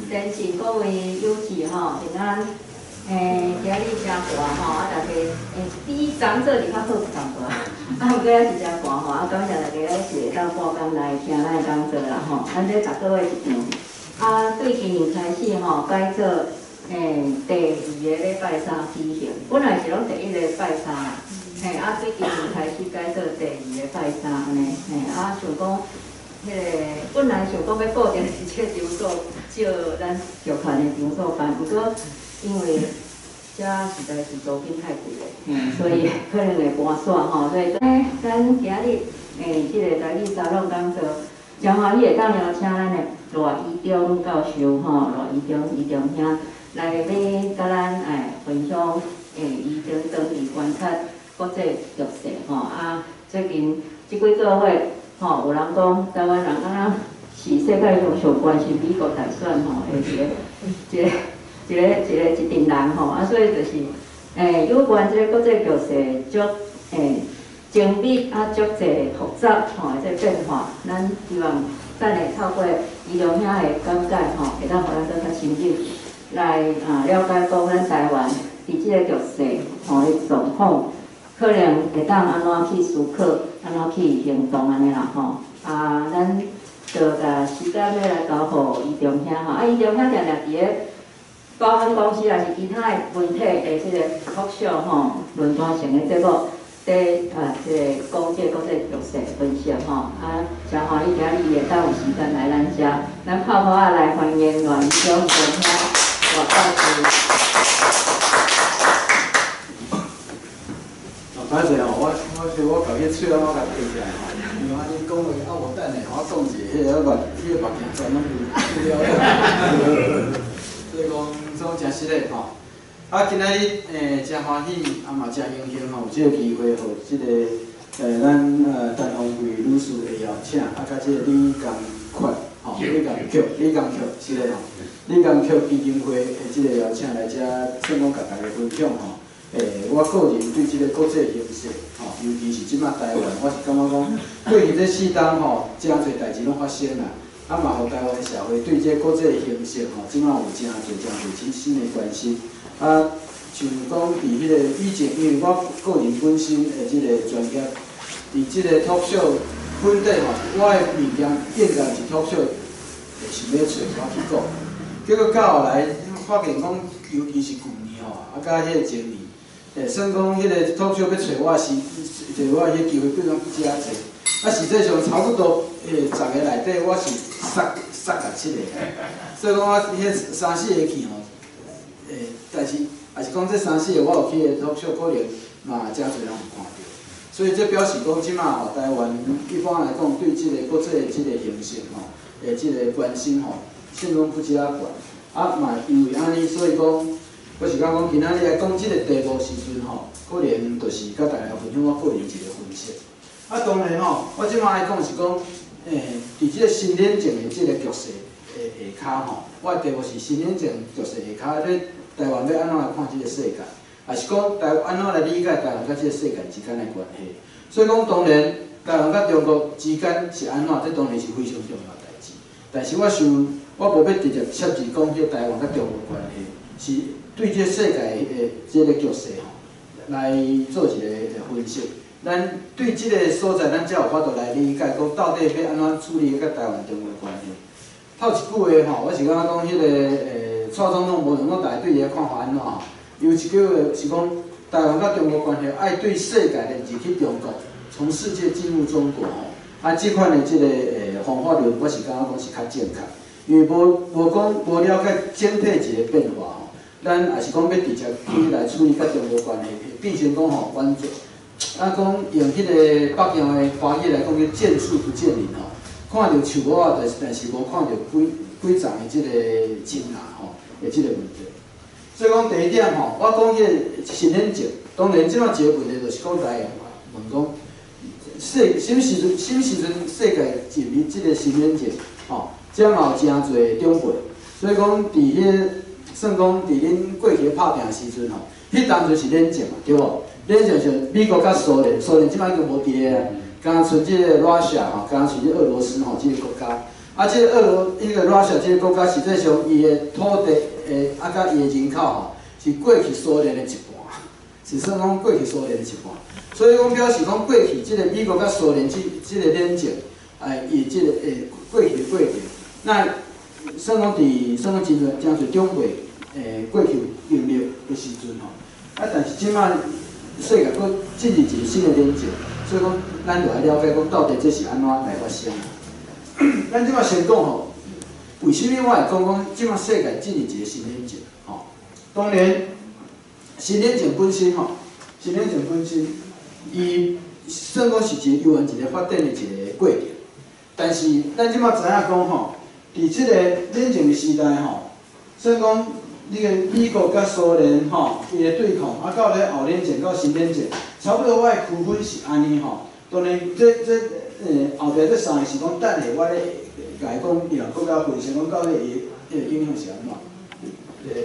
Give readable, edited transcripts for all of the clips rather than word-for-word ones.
相信各位有志吼平安。今日誠寒吼，啊大家比昨做日較好淡薄仔，啊毋過猶是誠寒吼，啊感謝大家猶是會當半工來聽咱的講座啦吼。咱這10個月一場，啊對今年開始吼改做第二个禮拜三舉行，本來是攏第一禮拜三啦，嘿，啊對今年開始改做第二禮拜三按呢，嘿，啊想講。彼个本來想講欲固定是這個場所，借咱玉環的場所辦，毋過因為遮實在是租金太貴咧，所以可能會搬煞吼，所以咱今日這个台語沙龍講座，誠歡喜會當邀請咱的賴宜中教授吼，賴宜中宜中兄來欲佮咱分享伊長期觀察國際局勢吼，啊最近這幾個月。吼，有人講台灣人敢若是世界上上關心美國大選吼的一個、一個、一個、一個一陣人吼，啊，所以就是有關這個國際局勢足精密啊，足濟複雜吼的這個變化，咱希望等下透過宜中兄的講解吼，會當予咱閣較深入來啊了解講咱台灣佇這個局勢吼的狀況。可能會當按怎去思考，按怎去行動按呢啦吼。啊，咱就共時間欲來交予宜中兄吼。啊，宜中兄定定佇咧保險公司，抑是其他的媒體的這個 talk show 吼，論壇性的節目，佇啊這個講這個國際局勢分析吼。啊，誠歡喜今日伊會當有時間來咱遮，咱拍鼓仔來歡迎賴宜中宜中兄賴教授。歹勢吼，我共彼喙仔我共摕起來吼，因為按呢講話啊無等下我講一个，彼个目彼个目鏡全攏有了。所以講，總誠失禮吼。啊，今仔日誠歡喜，啊嘛誠榮幸吼，有這个機會，予這个咱陳鳳桂女士的邀請，啊，佮這个李江寬吼，李江菊，李江菊是咧吼，李江菊基金會的這个邀請來遮，算講共大家分享吼。我個人對這個國際形勢，吼，尤其是這馬台灣，我是感覺講，過去這四冬吼，誠濟代誌攏發生啦，啊嘛，予台灣社會對這個國際形勢吼，這馬有誠濟誠濟新新的關心。啊，像講佇彼個以前，因為我個人本身的這個專業，佇這個 talk show 本底吼，我的物件應該是 talk show 會想欲揣我去講，結果到後來發現講，尤其是舊年吼，啊，佮彼個前年。算講彼個 talk show 欲揣我時，揣我彼機會變做誠濟。啊，實際上差不多10個內底，我是殺殺甲七個。所以講我彼三四個去吼，但是也是講這三四個我有去的 talk show，可能嘛誠濟人有看著。所以這表示講，這馬吼台灣一般來講對這個國際的這個形勢吼，的這個關心吼，算講不止仔懸。啊，嘛因為按呢，所以講。我是感覺講，今仔日來講這个題目時陣吼，可能就是佮大家分享我個人一個分析。啊，當然吼，我這馬來講是講，佇這个新冷戰的這个局勢的下跤吼，我的題目是新冷戰局勢下跤，咧台灣欲按怎來看這个世界，抑是講台按怎來理解台灣佮這个世界之間的關係。所以講，當然台灣佮中國之間是按怎，這當然是非常重要的代誌。但是我想，我無欲直接切入講彼台灣佮中國關係是。對這個世界的這個局勢吼，來做一個分析。咱對這個所在，咱才有法度來理解，講到底欲按怎處理佮台灣中國的關係。頭一句話吼，我是感覺講彼个蔡總統無論講大家對伊的看法按怎吼，有一句話是講台灣佮中國關係愛對世界的入去中國，從世界進入中國吼。啊，這款的這個方法論，我是感覺講是較正確，因為無無講無了解整體一個變化吼。咱也是講欲直接去來處理佮中國關係，變成講吼完全，啊講用彼個北京的華語來講，叫見樹不見林吼，看著樹木仔，但是無看著規規叢的這個真啊吼的這個問題。所以講第一點吼，我講彼個新冷戰，當然這馬一個問題就是講大家問講，世啥物時陣，啥物時陣世界進入這個新冷戰吼，這嘛有誠濟長輩，所以講佇彼。算講佇恁過去拍拚時陣吼，彼當陣是冷戰嘛，對無？冷戰是美國佮蘇聯，蘇聯這擺已經無佇咧啊，敢若賰這個 Russia 吼，敢若賰這俄羅斯吼，這個國家。啊，這個彼個 Russia 這個國家實際上伊的土地的啊，佮伊的人口吼，是過去蘇聯的一半，是算講過去蘇聯的一半。所以講表示講過去這個美國佮蘇聯這個冷戰，哎，伊這個過去的過程，那算講佇算講真濟真濟長輩過去有經歷的時陣吼，啊，但是這擺世界閣進入一個新的冷戰，所以講咱就愛了解講到底這是按怎來發生。咱這擺先講吼，為啥物我會講講這擺世界進入一個新冷戰吼？當然，新冷戰本身吼，新冷戰本身，伊算講是一個悠然一個發展的一個過程。但是咱這擺知影講吼，佇這個冷戰的時代吼，算講你個美國佮蘇聯吼，伊的對抗，啊到咧後冷戰到新冷戰，差不多我的區分是按呢吼。當然這後壁這三个是講，等下我咧共伊講，然後閣較分析講到底伊的影響是按怎。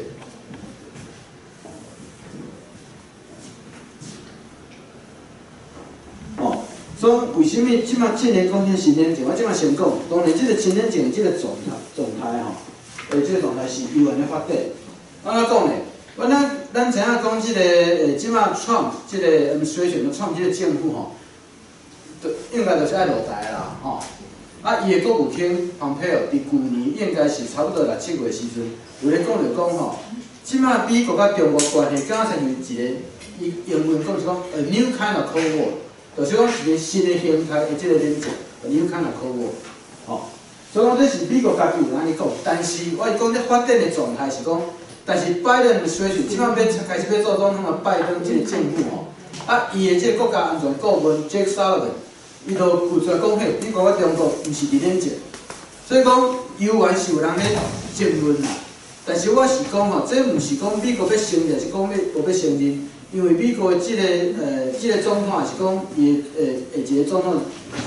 哦，所以為啥物這擺進來講這新冷戰？我這擺先講，當然這個新冷戰的這個狀態吼，這個狀態是悠然咧發展。按怎講呢？我咱知影講這個這擺 Trump 這個administration 創這個政府吼，就應該就是愛落台啦，吼。啊，伊的國務卿蓬佩奧佇舊年應該是差不多六七月時陣，有咧講著講吼，這擺美國佮中國關係敢若像一個，伊英文講是講 a new kind of Cold War，就是講一個新的形態的這個冷戰，a new kind of Cold War，吼。所以講這是美國家己有按呢講，但是我是講這發展的狀態是講，但是拜登的選舉，這擺欲開始欲做總統的拜登這個政府吼，啊，伊的這個國家安全顧問 Jake Sullivan，伊就提出來講嘿，美國佮中國毋是佇冷戰，所以講猶原是有人咧爭論啦。但是我是講吼，這毋是講美國欲承認，是講欲無欲承認，因為美國的這個總統也是講伊的一個總統，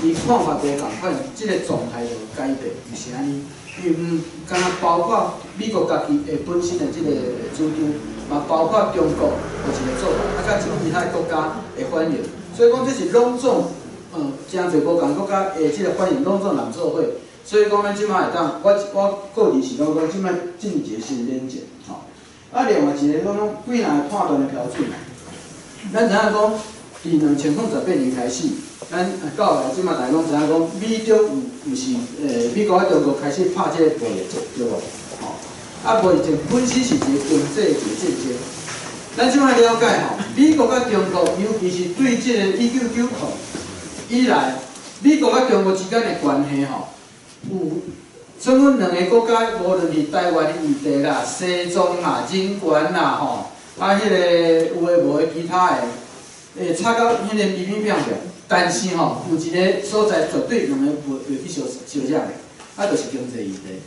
伊看法無仝款，這個狀態就改變，毋是按呢。伊毋敢若包括美國家己的本身的這個主張，嘛包括中國的一個做法，啊，佮其他國家的反應，所以講這是攏總，誠濟無仝國家的這個反應攏總攬做伙，所以講咱這擺會當，我個人是講講這擺進入一個新冷戰，吼。啊，另外一個講幾若個判斷的標準，咱知影講，佇2018年開始，咱到來這擺大家攏知影講，美中毋是美國佮中國開始拍這個貿易戰，對無？吼，啊，貿易戰本身是一個經濟一個戰爭。咱這擺了解吼，美國佮中國，尤其是對這個1990以來，美國佮中國之間的關係吼，有算講兩個國家，無論是台灣的議題啦、西藏啦、人權啦吼，啊，彼個有的無的其他的，會吵到彼個咪咪變變。但是吼，有一個所在絕對兩個袂去相相惹的，啊，就是經濟議題。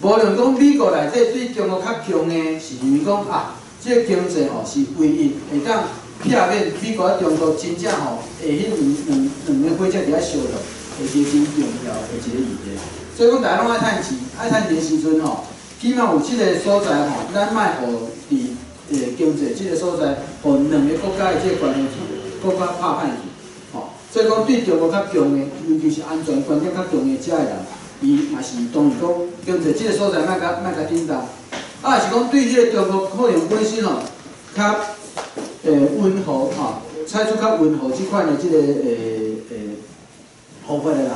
無論講美國內底對中國較強的，是認為講啊，這個經濟吼是唯一會當避免美國佮中國真正吼會彼兩個火車佇遐相撞，的一個真重要的一個議題。所以講，大家攏愛趁錢，愛趁錢的時陣吼，起碼有這個所在吼，咱莫予佇經濟這個所在，予兩個國家的這個關係閣較拍歹去，吼。所以講，對中國較強的，尤其是安全觀念較強的遮的人，伊嘛是當然講經濟這個所在莫共震動。啊，是講對這個中國可能本身吼較溫和吼，採取較溫和這款的這個方法的人，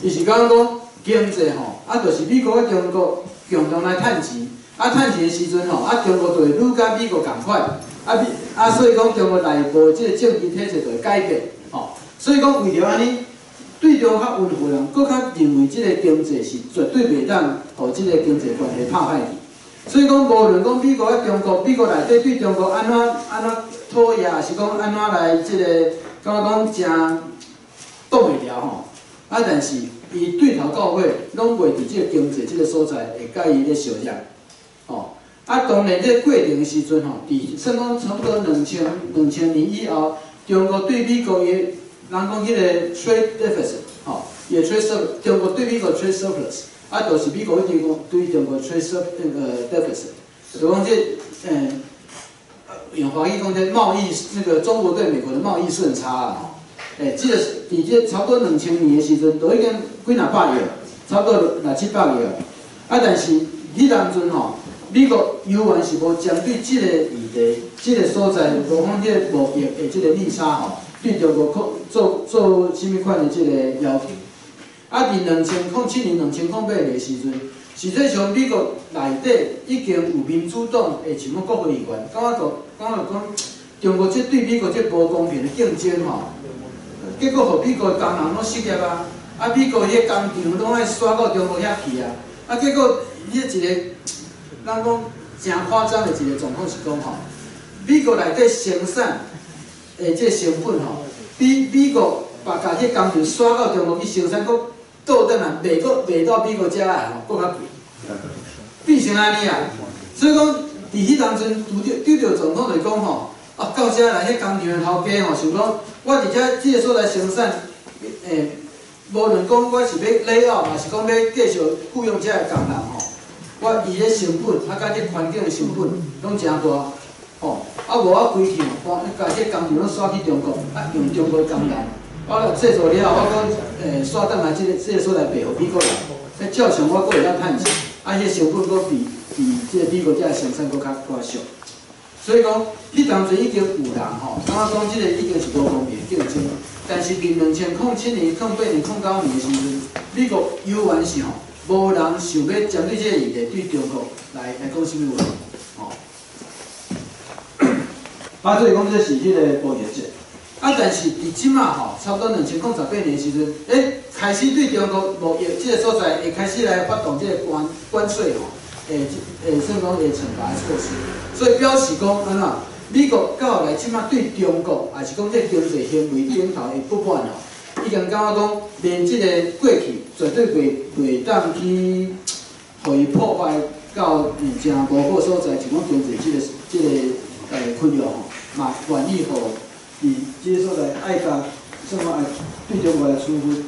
伊是講講經濟吼，啊，就是美國佮中國共同來趁錢，啊，趁錢的時陣吼，啊，中國就會愈佮美國仝款，啊美啊，所以講中國內部的這個政治體制就會改變，吼，所以講為著按呢，對中國較溫和人，閣較認為這個經濟是絕對袂當予這個經濟關係拍歹去。所以講，無論講美國佮中國，美國內底對中國按怎按怎討厭，抑是講按怎來這個，感覺講誠擋袂牢吼。啊，但是伊對頭到尾攏袂佇這個經濟這個所在會佮伊咧相惹，吼。啊，當然這個過程的時陣吼，佇算講差不多2000年以後，中國對美國伊人講彼個 trade deficit，吼，伊的 trade surplus，中國對美國 trade surplus。啊，就是美國對講對中國 trade 那個 deficit，就講這，用華語講這貿易那個中國對美國的貿易順差啊，吼，這個佇這差不多2000年的時陣，都已經幾若百億，差不多六七百億啊。啊，但是彼當陣吼，美國猶原是無針對這个議題、這个所在，無講彼個貿易的這个逆差吼，對中國做做啥物款的這个要求。啊，佇2007年、2008年的時陣，實際上美國內底已經有民主黨的像講國會議員，感覺講中國這對美國這無公平的競爭吼，結果予美國的工人攏失業啊，啊，美國彼個工廠攏愛徙到中國遐去啊，啊，結果彼一個，咱講誠誇張的一個狀況是講吼，美國內底生產的這成本吼，比美國把共彼工廠徙到中國去生產，閣倒轉來賣，閣賣到美國遮來吼，閣較貴，變成按呢啊！所以講，佇彼當陣，拄著總統就講吼，啊，到遮來彼工廠的頭家吼，想講我佇遮這个所在生產，無論講我是欲 lay off，抑是講欲繼續僱傭遮个工人吼，我伊的成本，啊，佮這環境的成本攏誠大，吼，啊無我規氣吼，共這工廠攏徙去中國，啊，用中國的工人，我若製造了後，我閣徙轉來這个所在賣予美國人，彼照常我閣會當趁錢，啊，彼成本閣比這个美國遮个生產閣較俗。所以講，彼當陣已經有人吼，感覺講這个已經是無公平的競爭。但是佇2007年、08年、09年的時陣，美國猶原是吼，無人想欲針對這个議題對中國來講啥物話，吼。啊，所以講這是彼個貿易戰。啊，但是佇這馬吼，差不多2018年的時陣，開始對中國貿易這個所在會開始來發動這個關稅吼，算講會懲罰的措施。所以表示講按怎？美國到來這馬對中國，抑是講這經濟行為頂頭的不滿吼，已經感覺講連這個過去絕對袂當去予伊破壞到誠無好所在，像講經濟這個區域吼，嘛願意予佇這个所在愛共算講愛對中國來處分。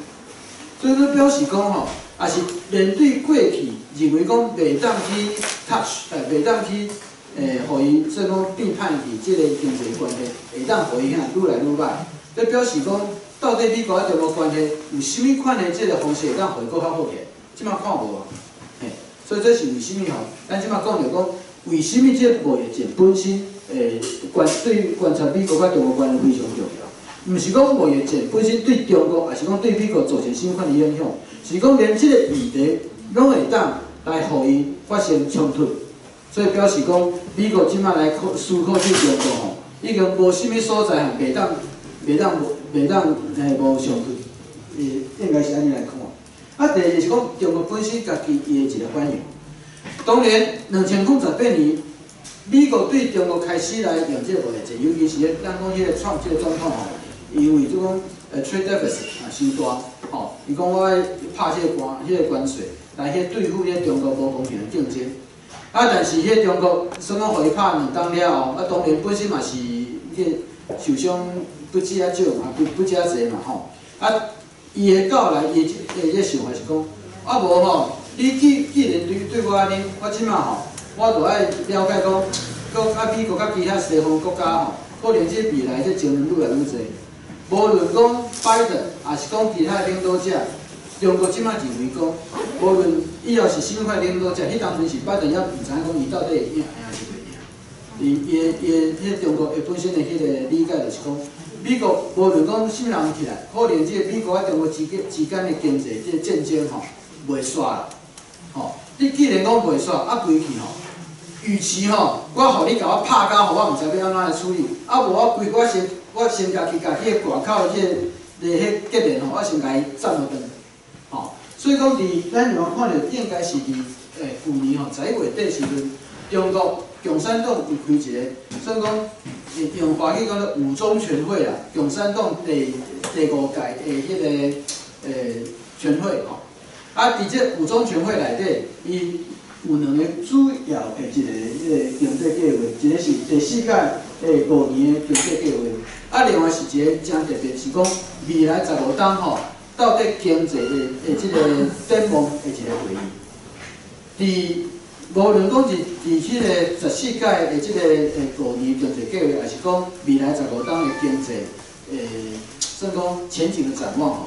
所以說表示講吼，抑是面對過去認為講袂當去 touch，袂當去予伊算講變歹去這个經濟關係，會當予伊遐愈來愈歹。這表示講，到底美國佮中國關係有啥物款的這个方式會當予伊閣較好起來？這馬看無啊，嘿，所以這是為啥物吼？咱這馬講著講，為啥物這個貿易戰本身對觀察美國佮中國關係非常重要？毋是講貿易戰本身對中國，抑是講對美國造成啥物款的影響，是講連這個議題攏會當來予伊發生衝突。所以表示講，美國這馬來思考對中國吼，已經無啥物所在袂當無衝突，應該是按呢來看。啊，第二是講中國本身家己伊的一個反應。當然，2018年，美國對中國開始來用這個貿易戰，尤其是咱講彼個川這個總統吼，因為就講trade deficit 啊傷大，吼，伊講我愛拍這個關，彼個關稅來去對付彼個中國無公平的競爭。啊，但是彼個中國算講予伊拍2冬了後，啊，當然本身嘛是彼個受傷不止遐少嘛，不止遐濟嘛吼。啊，伊會到來，伊的這想法是講，啊無吼，你既然對我按呢，我這馬吼，我就愛了解講，閣啊美國佮其他西方國家吼，可能這未來這爭論愈來愈濟。無論講拜登，抑是講其他的領導者，中國這馬認為講，無論以後是啥物款領導者，彼當陣是拜登猶毋知影講伊到底會贏還是袂贏。伊的彼中國伊本身的彼個理解就是講，美國無論講啥物人起來，可能這個美國佮中國之間的經濟這個戰爭吼，袂煞啦。吼，你既然講袂煞，啊規氣吼，與其吼，我予你共我拍甲，予我毋知欲按怎來處理，啊無我規我先家己共彼個外口這个彼結連吼，我先共伊斬落斷。吼，所以講佇咱有看著應該是佇舊年吼11月底時陣，中國共產黨有開一個，算講用華語講做五中全會啊，共產黨第五屆的彼個全會吼。啊，佇這五中全會內底，伊有兩個主要的一個彼個經濟計劃，一個是第四屆的五年的經濟計劃，啊，另外是一個誠特別，是講未來15冬吼，到底經濟的這個展望的一個會議。佇無論講是佇彼個14屆的這個五年經濟計劃，抑是講未來十五冬的經濟，算講前景的展望吼，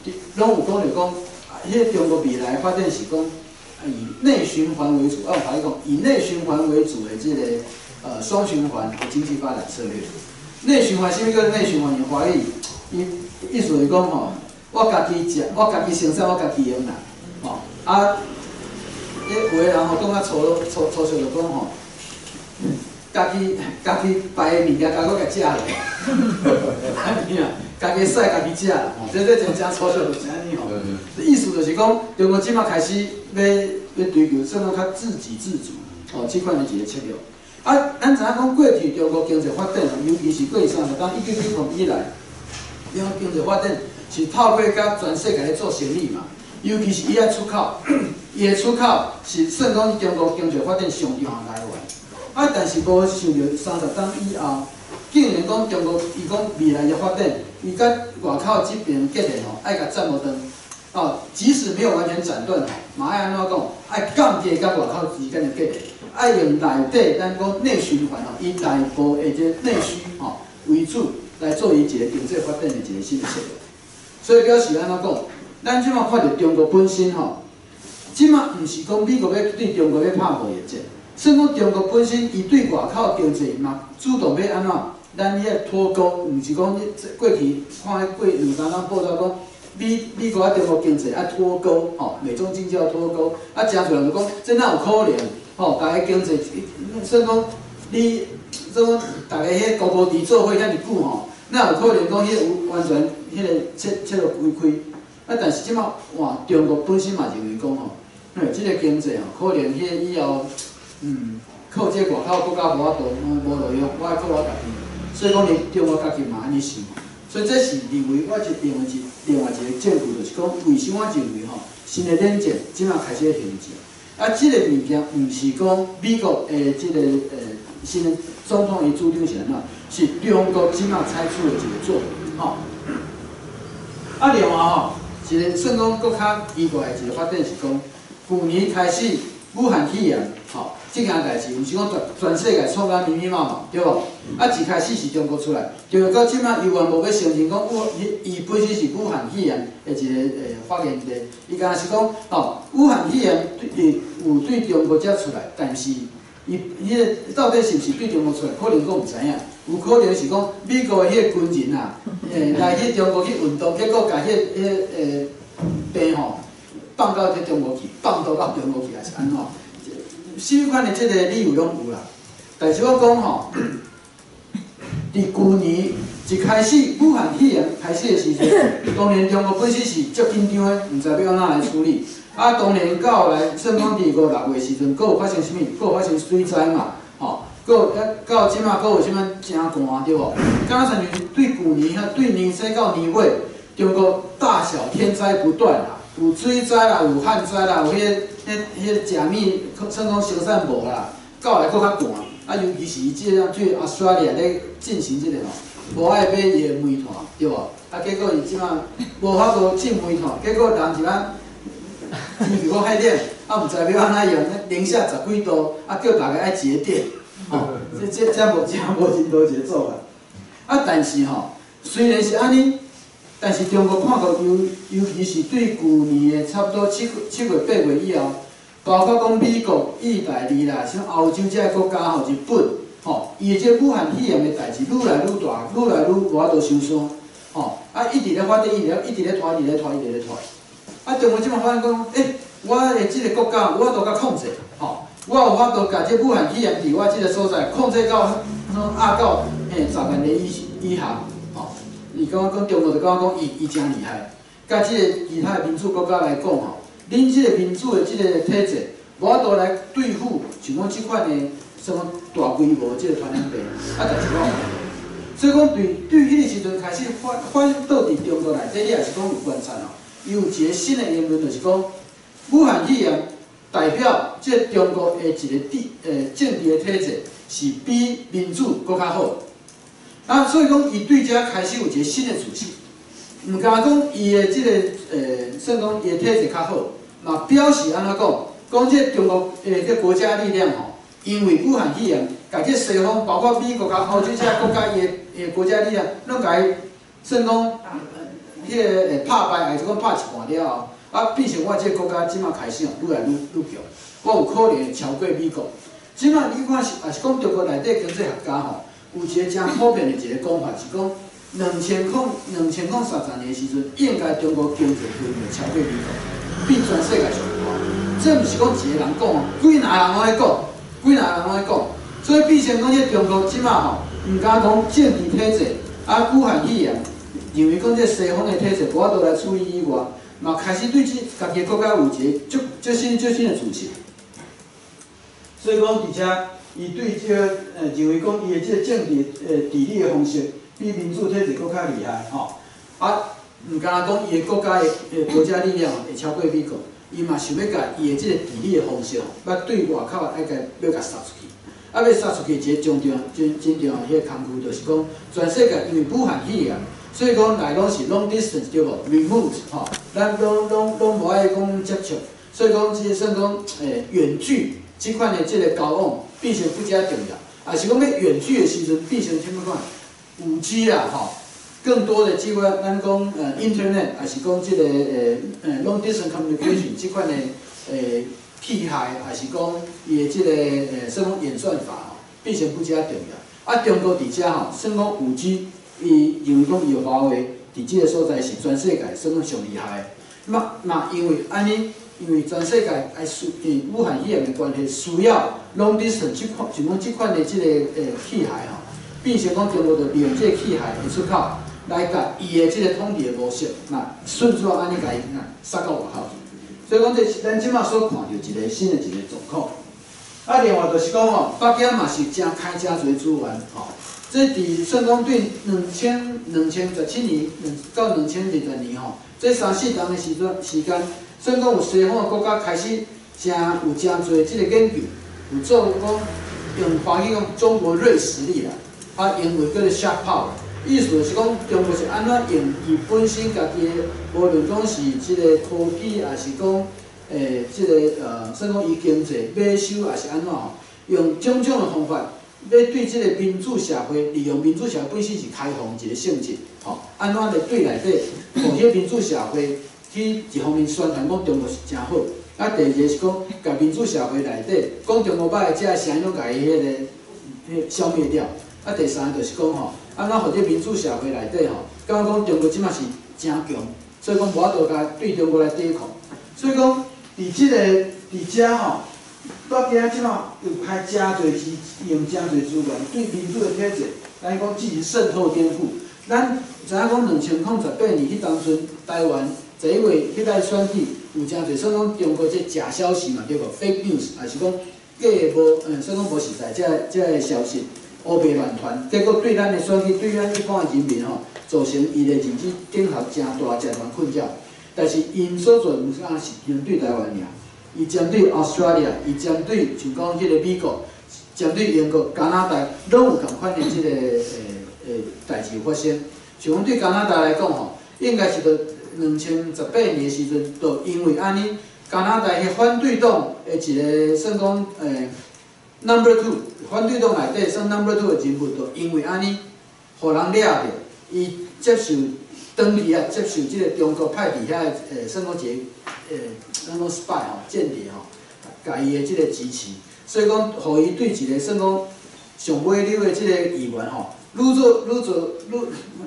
攏有講著講，彼个中國未來發展是講以內循環為主，啊，我講以內循環為主的這個雙循環的經濟發展策略。內循環，啥物叫內循環？用華語，伊意思是講吼，我家己食，我家己生產，我家己用啦，吼啊，彼有的人吼講較粗粗粗俗就講吼，家己排的物件，家閣共食落，按呢啊，家己屎家己食啦，吼，這真正粗俗就是按呢吼。意思就是講，中國這馬開始欲追求算講較自給自足，吼，這款的一個策略。啊，咱知影講過去中國經濟發展，尤其是過去30冬1990以來，中國經濟發展是透過佮全世界咧做生意嘛，尤其是伊愛出口，伊的出口是算講中國經濟發展上重要的來源。啊，但是無想著三十冬以後，竟然講中國伊講未來的發展，伊佮外口這邊結連吼，愛共斬無斷。哦，即使沒有完全斬斷吼，嘛愛按怎講？愛降低佮外口之間的結連，愛用內底咱講內循環吼，以內部的這內需吼為主來做伊一個經濟發展的一個新的策略。所以表示按怎講？咱這馬看著中國本身吼，這馬毋是講美國欲對中國欲拍貿易戰，算講中國本身伊對外口經濟嘛主動欲按怎？咱彼個脫鈎，毋是講過去看彼過兩三工報道講。美國佮中國經濟愛脫鈎，吼，美中經濟要脫鈎，啊，誠濟人就講，這哪有可能？吼，逐家經濟，算講你，算講逐家彼高高低做伙遐爾久吼，哪有可能講彼有完全彼個切切落開開？啊，但是這馬哇，中國本身嘛認為講吼，嘿，這個經濟吼，可能彼個以後，靠這個外口國家無法度，無路用，我愛靠我家己，所以講連中國家己嘛按呢想。所以這是認為，我是認為是另外一個證據，就是講為啥我認為吼，新的冷戰這馬開始形成。啊，這個物件毋是講美國的這個新的總統伊主張是按怎，是中國這馬採取的一個做法吼。啊，另外吼，一個算講閣較奇怪的一個發展是講，舊年開始武漢肺炎吼，這件代誌，毋是講全世界創甲密密麻麻，對無？啊，一開始是中國出來，中國到這馬猶原無欲承認講武，伊本身是武漢肺炎的一個發源地。伊敢若是講，吼，武漢肺炎對有對中國才出來，但是伊彼個到底是毋是對中國出來，可能閣毋知影。有可能是講美國的彼個軍人啊，來去中國去運動，結果共彼個病吼放到這中國去，放毒到中國去，還是按怎？啥物款的這個理由攏有啦。但是我講吼，佇舊年一開始武漢肺炎開始的時陣，當然中國本身是足緊張的，毋知欲按怎來處理。啊，當然到後來算講佇五六月時陣，閣有發生啥物？閣有發生水災嘛，吼，閣有到這馬閣有啥物誠寒對無？敢若親像對舊年哈，對年底到年尾，中國大小天災不斷啦，有水災啦，有旱災啦，有彼個食物算講生產無啦，到後來閣較寒。啊，尤其是伊這個對澳大利亞咧進行這個吼，無愛買伊的煤炭，對無？啊，結果伊這馬無法度進煤炭，結果人一擺天氣閣較冷，啊，毋知欲按怎用，零下十幾度，啊，叫大家愛節電，吼，這無人道一個做法。啊，但是吼，雖然是按呢，但是中國看過，尤其是對舊年的差不多7月8月以後，包括講美國、意大利啦，像歐洲這个國家吼，日本吼，伊的這武漢肺炎的代誌愈來愈大，愈來愈無法度收山，吼，啊，一直咧發展，一直咧拖，一直咧拖，一直咧拖。啊，中國這馬發現講，欸，我的這個國家有法度共控制，吼，我有法度共這武漢肺炎佇我這個所在控制到，壓到10萬个以下，吼。伊感覺講中國就感覺講伊誠厲害，佮這个其他的民主國家來講吼，恁這個民主的這個體制，無法度來對付像講這款的什麼大規模的這個傳染病，啊，但是講，所以講對彼個時陣開始反倒佇中國內底，你也是講有觀察哦，伊有一個新的言論，就是講武漢肺炎代表這中國的一個政治的體制是比民主閣較好。啊，所以講伊對這開始有一個新的自信，毋敢講伊的這個算講伊的體制較好，嘛表示按怎講，講這中國的這國家力量吼，因為武漢肺炎，共這西方包括美國佮歐洲這國家伊的國家力量，攏共伊算講彼個拍敗，還是講拍一半了後，啊，變成我這个國家這馬開始吼愈來愈強，我有可能會超過美國。這馬你看是，也是講中國內底經濟學家吼，有一個誠普遍的一个講法是講，2030年的時陣，應該中國經濟規模超過美國，變全世界上大。這毋是講一个人講哦，幾若人攏咧講，幾若人攏咧講。所以變成講這中國這馬吼，毋敢講政治體制啊，武漢肺炎，認為講這西方的體制無法度來處理以外，嘛開始對這家己的國家有一个足足新足新的自信。所以講，佇遮伊對這个認為講伊的這个政治治理的方式比民主體制閣較厲害吼。啊，毋敢若講伊的國家的國家力量會超過美國，伊嘛想欲共伊的這个治理的方式吼，欲對外口愛共欲共殺出去。啊，欲殺出去一个真重要、真真重要彼个工具，就是講全世界因為武漢肺炎，所以講來攏是 long distance 對無？remote 吼，咱攏無愛講接觸，所以講這個算講遠距這款的這个交往變成閣較重要。也是講欲遠距的時陣變成啥物款？5G 啦吼，更多的這款咱講internet，也是講這个long distance communication 這款的器械，也是講伊的這个算講演算法吼，變成閣較重要。啊，中國佇遮吼，算講5G，伊認為講伊的華為佇這个所在是全世界算講上厲害的。嘛嘛因為按呢，因為全世界愛需武漢肺炎的關係，需要 long distance 這款，就講這款的這个器械吼，變成講中國就利用這个器械的出口，來共伊的這个統治的模式，嘛順續按呢共伊殺到外口去。所以講這是咱這馬所看著一个新的一个狀況。啊，另外就是講吼，北京嘛是誠開誠濟資源吼。這佇算講對2017年到2020年吼，這三四冬的時陣時間，算講有西方的國家開始誠有誠濟這个研究，有做講用華語講中國銳實力啦，啊，英文叫做 sharp power，意思就是講中國是按怎用伊本身家己的，無論講是這个科技，抑是講這个算講伊經濟買收，抑是按怎吼，用種種的方法，欲對這个民主社會，利用民主社會本身是開放一个性質，吼，按怎來對內底，予彼个民主社會去一方面宣傳講中國是誠好，啊，第二个是講，共民主社會內底講中國歹的，這个聲音攏共伊彼个消滅掉。啊，第三个就是講吼，按怎予這民主社會內底吼，感覺講中國這馬是誠強，所以講無法度共對中國來抵抗。所以講，佇這个佇遮吼，北京這馬有開誠濟資，用誠濟資源對民主的體制，咱講進行滲透顛覆。咱知影講2018年彼當陣，台灣11月彼擺選舉有誠濟算講中國這假消息嘛，對無？fake news，也是講假的無，算講無實在這个消息，烏白亂傳，結果對咱的選舉，對咱一般的人民吼，造成伊的認知頂頭誠大誠大困擾。但是𪜶所做毋是干是針對台灣爾，伊針對 Australia，伊針對像講彼个美國，針對英國、加拿大，攏有仝款的這个代誌發生。像講對加拿大來講吼，應該是佇2018年的時陣，就因為按呢，加拿大彼反對黨的一个算講number two，反對黨內底算 number two 的人物，就因為按呢，予人掠著，伊接受長期啊接受這个中國派佇遐算講一个咱講 spy 吼，間諜吼，共伊的這个支持，所以講，予伊對一个算講上尾溜的這个議員吼，愈做愈做愈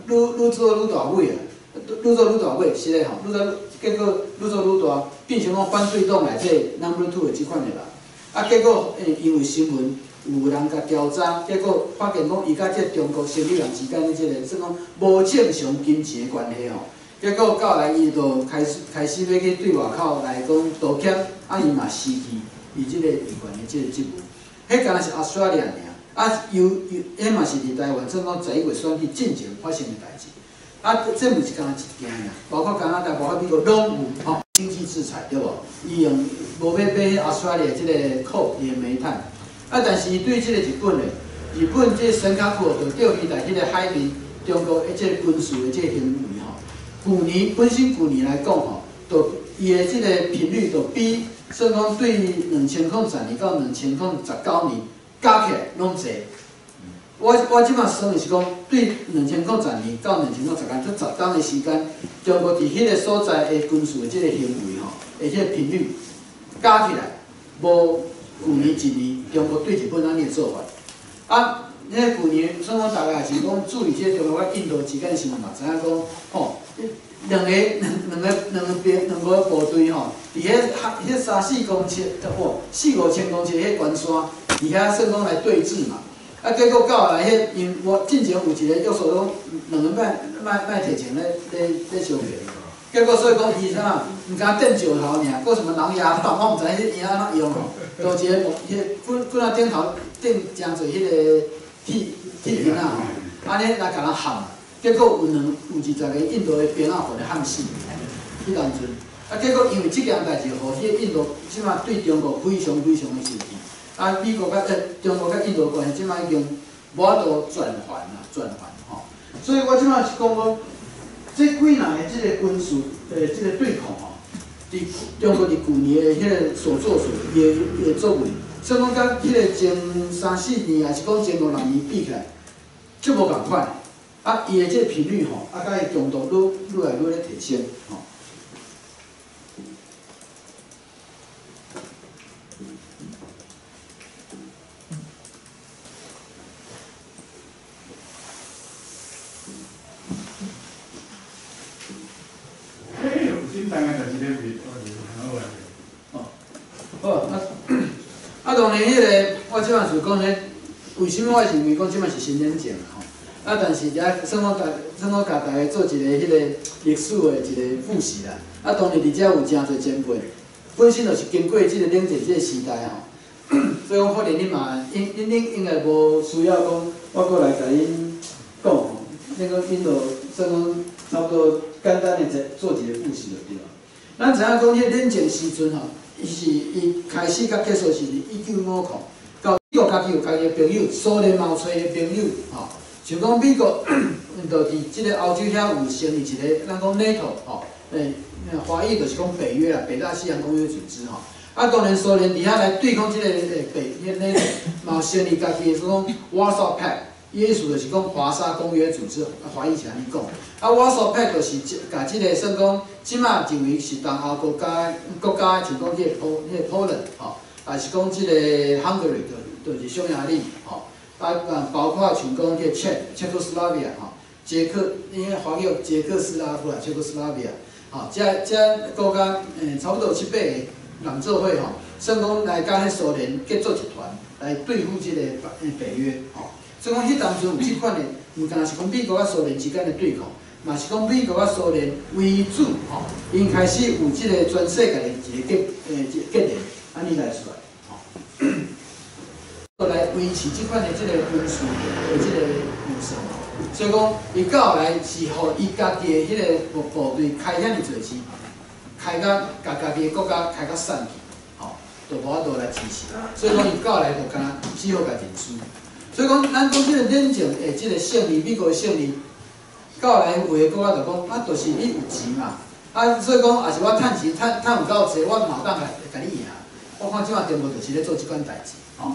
愈愈做愈大尾啊，愈做愈大尾，是咧吼，愈做結果愈做愈大，變成講反對黨內底 number two 的這款的人，啊，結果因為新聞有人共調查，結果發現講伊佮這中國生意人之間的這个算講無正常金錢的關係吼，結果到來伊就開始欲去對外口來講道歉，啊，伊嘛辭去伊這个議員的這个職務，彼敢若是 Australia 爾，啊，又又彼嘛是佇台灣算講11月選舉進前發生的代誌，啊，這毋是干焦一件爾，包括加拿大、包括美國攏有吼經濟制裁對無？伊用無欲買 Australia 這个 coal 伊的煤炭，啊，但是伊對這个日本咧，日本這個三角就釣魚台彼个海邊，中國的這个軍事的這个行為吼，舊年本身舊年來講吼，就伊的這個頻率就比算講對2010年到2019年加起來攏濟。我這馬算的是講，對2010年到2010年這10冬的時間，中國佇彼个所在的軍事的這个行為吼，的彼个頻率加起來，無舊年一年中國對日本按呢的做法。啊，彼个舊年算講大家也是講注意這个中國佮印度之間的新聞嘛，知影講吼，兩个兩兩个兩個兵兩個部隊吼，佇彼彼三四公尺，哇，四五千公尺彼關山，佇遐算講來對峙嘛。啊，結果到後來，彼因我進前有一個約束講，兩个莫莫提前咧相見。結果所以講伊啥，毋敢擲石頭爾，閣什麼狼牙棒，我毋知彼伊按怎用吼。就一個木，彼棍棍仔頂頭頂誠濟彼個鐵鐵钉仔吼，按呢來共人撼。結果有兩有20個印度的兵仔，予伊撼死。彼當陣，啊，結果因為這件代誌，予彼個印度這馬對中國非常非常的生氣。啊，美國佮中國佮印度關係這馬已經無法度轉圜啦，轉圜吼。所以我這馬是講講，這幾若的這个軍事的這个對抗吼，佇中國佇舊年的彼个所作所為，伊的作為，算講佮彼个前三四年，抑是講前五六年比起來，足無仝款。啊，伊的這个頻率吼，啊，佮伊強度愈愈來愈咧提升吼。好，啊，當然，彼个我這馬是講咧，為啥物我認為講這馬是新冷戰吼？啊，但是遮算講算講共大家做一個彼个歷史的一個複習啦。啊，當然佇遮有誠濟前輩，本身就是經過這个冷戰這个時代吼，所以講可能恁嘛，恁恁恁應該無需要講，我閣來共恁講吼。那個恁就算講差不多簡單的做一個複習就對了。咱知影講，彼个冷戰時陣吼。伊是伊開始佮結束是佇1950，到美國家己有家己的朋友，蘇聯嘛有揣伊的朋友，吼，像講美國，就佇這个歐洲遐有成立一个，咱講 NATO 吼，華語就是講北約啦，北大西洋公約組織吼。啊，當然蘇聯佇遐來對抗這个北彼個 NATO，嘛有成立家己的講 Warsaw Pact，伊意思就是講華沙公約組織，華語是按呢講。啊，Warsaw Pact 就是共這个算講，這馬認為是東歐國家國家，像講這个波彼個 Poland 吼，抑是講這個 Hungary 就是匈牙利吼，啊，包括像講這個 Czechoslovakia 吼，捷克，因為華語捷克斯拉夫啦，Czechoslovakia，吼，這這國家差不多有七八个人做伙吼，算講來佮彼蘇聯結做一團來對付這個北約吼。所以講，彼當陣有這款的，毋但是講美國佮蘇聯之間的對抗，嘛是講美國佮蘇聯為主吼，𪜶開始有這个全世界的一個結結連，按呢來出來吼，來維持這款的這个軍事的這个預算。所以講，伊到後來是予伊家己的彼个部隊開遐爾濟錢，開甲共家己的國家開甲散去，吼，就無法度來支持。所以講，伊到後來就敢若只好共認輸。所以講，咱講這个冷戰的這个勝利，美國的勝利，到後來有的國家就講，啊，就是你有錢嘛，啊，所以講，也是我趁錢趁趁有夠濟，我嘛有當共你贏。我看這馬中國就是咧做這款代誌，吼。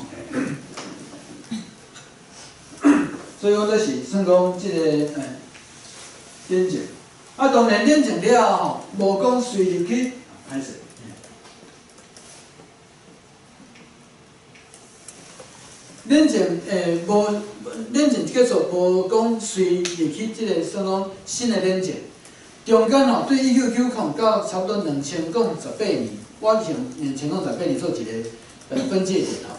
所以講這是算講這个冷戰。啊，當然冷戰了後吼，無講隨入去，歹勢。冷戰無冷戰結束，無講隨入去這个算講新的冷戰。中間吼，對1990到差不多2018年，我用2018年做一个分界點吼。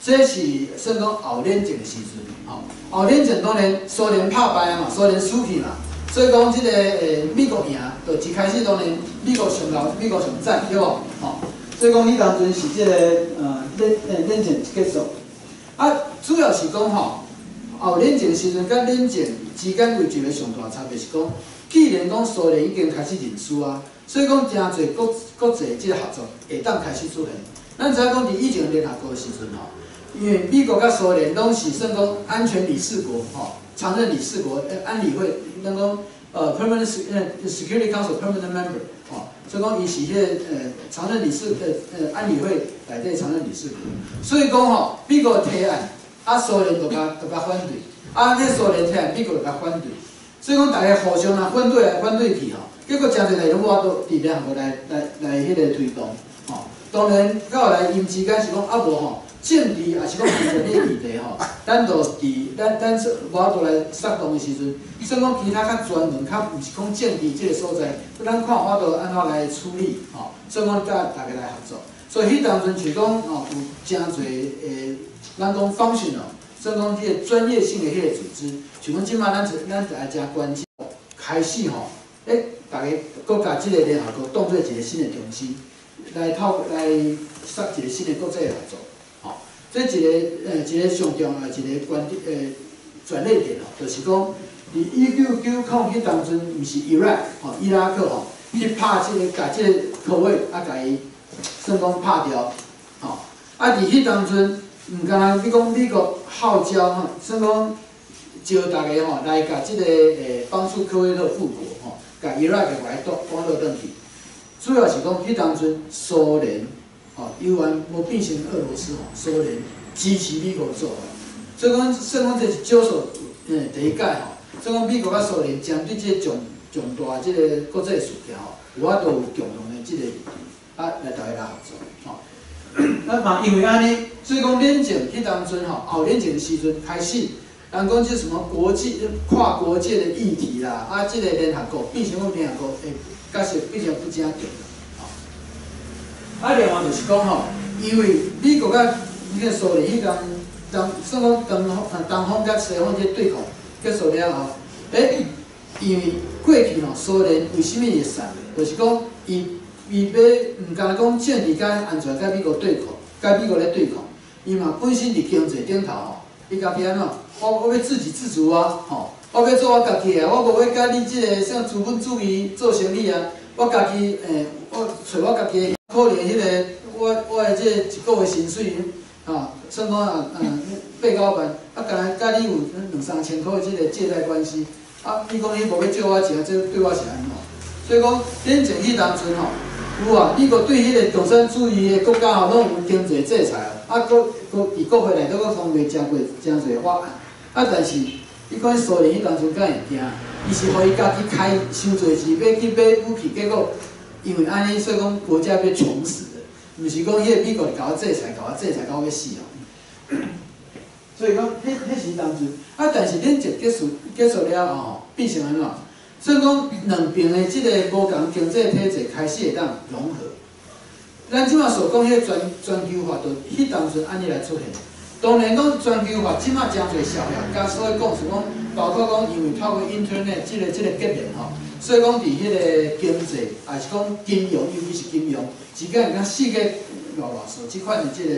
這是算講後冷戰的時陣吼。後冷戰當然蘇聯拍敗啊嘛，蘇聯輸去嘛，所以講這个美國贏，就一開始當然美國上高，美國上讚，對無？吼，所以講彼當陣是這个冷戰結束。啊，主要是講吼，後冷戰時陣佮冷戰之間有一個上大差別是講，既然講蘇聯已經開始認輸啊，所以講誠濟國國際這个合作會當開始出現。咱知影講佇以前聯合國的時陣吼，因為美國佮蘇聯攏是算講安全理事國吼，常任理事國，安理會，咱講Permanent Security Council Permanent Member 吼，所以講伊是彼个常任理事安理會內底常任理事國，所以講吼，美國提案，啊，蘇聯就共反對，啊，彼蘇聯聽美國就共反對，所以講大家互相啊反對來反對去吼，結果誠濟代攏無法度佇聯合國來彼个推動，吼。當然到後來𪜶之間是講啊無吼，政治抑是講經濟的議題吼，咱就佇咱無法度來策動的時陣，算講其他較專門、較毋是講政治這个所在，咱看有法度按怎來處理，吼，所以講佮大家來合作。所以彼當陣就講吼，有誠濟的，咱講 functional，算講這个專業性的彼個組織，像講這擺咱就愛誠關注，開始吼，逐家閣共這个聯合國當做一個新的中心，來透來設一個新的國際合作，吼，這一個上重要一個觀點轉捩點吼，就是講佇1990彼當陣，毋是伊拉吼，伊拉克吼，去拍這个，共這個科威啊，共伊算講拍掉，吼，啊，佇彼當陣，毋干焦你講美國號召吼，算講召逐家吼來共這个幫助科威特復國吼，共伊拉克來倒趕倒轉去。主要是講彼當陣蘇聯吼，猶原無變成俄羅斯吼，蘇聯支持美國做法，所以講算講這是少數第一擺吼，所以講美國佮蘇聯針對這個重大這個國際事件吼，有法度有共同的這個立場，啊來逐家來合作吼。啊嘛因為按呢，所以講冷戰彼當陣吼，後冷戰的時陣開始，人講這什麼國際跨國界的議題啦，啊，這個聯合國變成講聯合國的角色變成不誠重要，吼。啊，另外就是講吼，因為美國佮彼個蘇聯彼當當算講東方佮西方這對抗結束了後，因為過去吼蘇聯為啥物會散？就是講伊欲毋干焦講政治佮安全佮美國對抗，佮美國咧對抗，伊嘛本身佇經濟頂頭吼，伊家己按怎？我欲自給自足啊，吼！我欲做我家己的，我無欲佮你這个啥資本主義做生意啊！我家己我揣我家己的，可能彼个我的這一個月薪水，吼，算講啊，八九萬，啊，干焦佮你有兩三千箍的這个借貸關係，啊，你講你無欲借我錢，這對我是按怎？所以講，冷戰彼當陣吼，有啊，美國對彼个共產主義的國家吼，攏有經濟制裁啊，閣閣佇國會內底閣通過誠過誠濟法案，啊，但是你講蘇聯彼當陣敢會驚？伊是予伊家己開傷濟錢欲去買武器，結果因為按呢，所以講國家欲窮死的，毋是講彼個美國共我制裁，共我制裁到欲死哦。所以講，彼是當陣，啊，但是冷戰結束了後吼，變成按怎？所以講兩邊的這个無仝經濟體制開始會當融合。咱這馬所講彼个全球化，就彼當陣按呢來出現。當然講全球化，這馬誠濟消息，佮所以講是講，包括講因為透過 Internet 這个結連吼，所以講佇彼个經濟，抑是講金融，尤其是金融，之間會當世界偌偌數這款的這個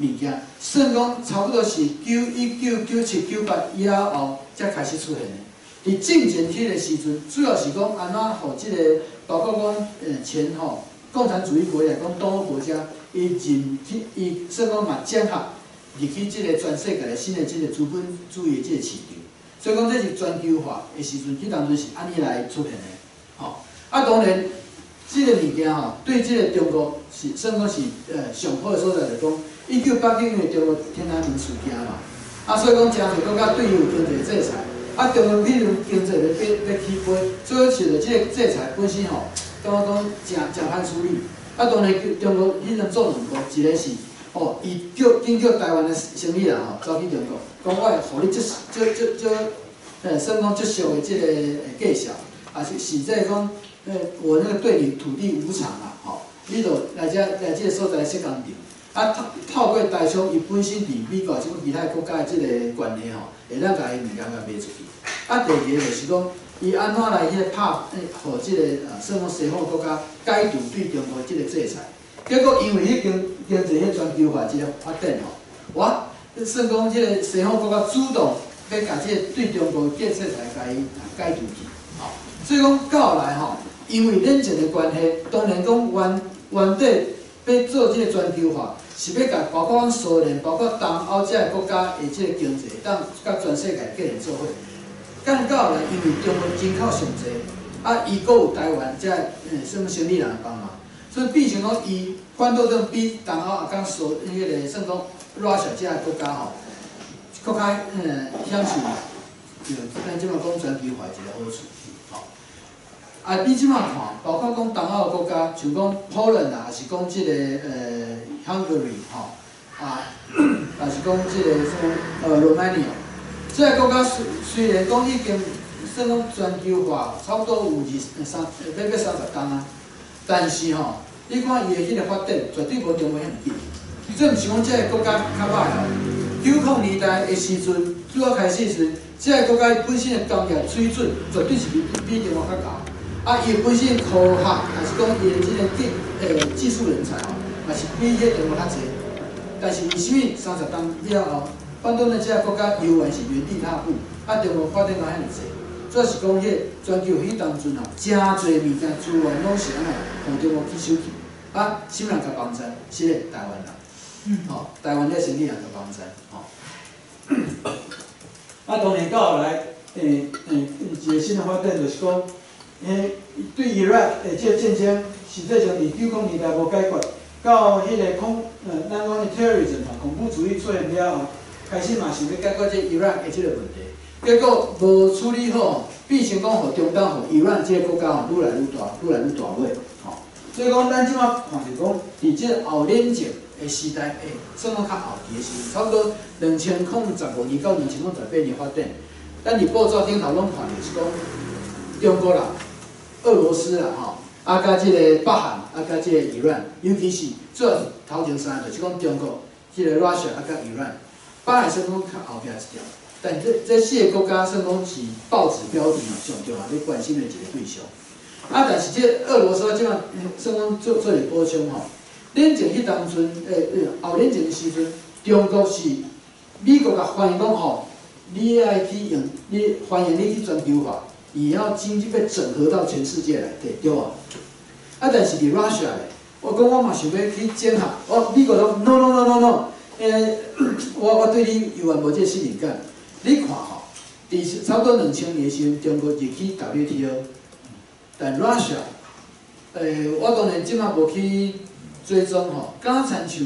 物件，算講差不多是1997、98以後才開始出現的。佇戰前彼个時陣，主要是講按怎予這个，包括講前吼共產主義國家，講東歐國家，伊入去，伊算講嘛整合入去這个全世界的新的這個資本主義的這個市場。所以講這是全球化的時陣，彼當陣是按呢來出現的，吼。啊，當然，這個物件吼，對這個中國是算講是上好的所在，就是講1989年中國天安門事件嘛，啊，所以講誠濟國家對伊有經濟制裁。啊，中國彼陣經濟咧欲起飛，所以受著這个制裁本身吼，感覺講誠誠歹處理。啊，當然中國彼陣做兩步，一个是吼，伊叫緊叫台灣的生意人吼走去中國，講我會予你足足足足，算講足俗的這个價數，啊是實際講，我那個對你土地無償啊，吼，你就來遮來這个所在設工廠。啊，透過台商，伊本身佇美國或者其他國家的這个關係吼，會當共伊物件共賣出去。啊，第二个就是講，伊按怎來彼个拍，予這个算講西方國家解除對中國這个制裁。結果因為彼經濟彼全球化這个發展吼，哇，算講這个西方國家主動欲共這個對中國的制裁共伊解除去，吼。所以講到後來吼，因為冷戰的關係，當然講原底欲做這个全球化，是欲共包括阮蘇聯、包括東歐這个國家的這个經濟，當佮全世界結連做伙。但到後來，因為中國人口上濟，啊，伊閣有台灣這啥物生意人幫忙，所以變成講伊反倒轉比東歐啊，佮蘇彼个算講 Russia 這个國家吼，閣較享受著咱這馬講全球化一個好處，吼。啊，你這馬看，包括講東歐國家，像講 Poland 啊，抑是講這個Hungary 吼，啊，抑是講這個什麼Romania，這個國家雖然講已經算講全球化，差不多有二三欲30冬啊，但是吼，你看伊的彼個發展，絕對無中國遐爾緊。這毋是講這個國家較歹哦。90年代的時陣，主要開始時，這個國家本身的工業水準絕對是比中國較高。啊，伊本身科學，抑是講伊的這個技術人才吼，嘛是比彼中國較濟。但是為啥物30冬了後，反倒呢這個國家猶原是原地踏步，啊，中國發展到遐爾濟？主要是講彼個全球彼當陣吼，誠濟物件資源攏是按怎，予中國去收去。啊，啥物人共幫贊？是咧，台灣人。吼，台灣咧生意人共幫贊，吼。啊，當然到後來，一個新的發展就是講，對伊拉克的這個戰爭，實際上佇90年代無解決，到彼個咱講的 terrorism 恐怖主義出現了後，開始嘛想欲解決這伊拉克的這個問題，結果無處理好，變成講予中東、予伊朗這個國家吼，愈來愈大，愈來愈大尾，吼。所以講，咱這馬看著講，佇這個後冷戰的時代，算講較後期的時陣，差不多2015年到2018年發展，咱佇報紙頂頭攏看著是講中國啦、俄羅斯啦，吼，啊，佮這個北韓，啊，佮這個伊朗，尤其是主要是頭前三個，就是講中國、這個 Russia 啊，佮伊朗，北韓算講較後壁一條，但這四個國家算講是報紙標題嘛上重要咧關心的一個對象。啊，但是這俄羅斯這馬算講做一個補充吼，冷戰彼當陣，後冷戰的時陣，中國是美國共歡迎講吼，你愛去用，你歡迎你去全球化，伊要經濟欲整合到全世界內底，對無？啊，但是佇 Russia 咧，我講我嘛想欲去整合，我美國講 no no no no no，我對你猶原無這個信任感。你看吼，佇差不多2000年時陣，中國入去 WTO，但 Russia，我當然這馬無去追蹤吼，敢親像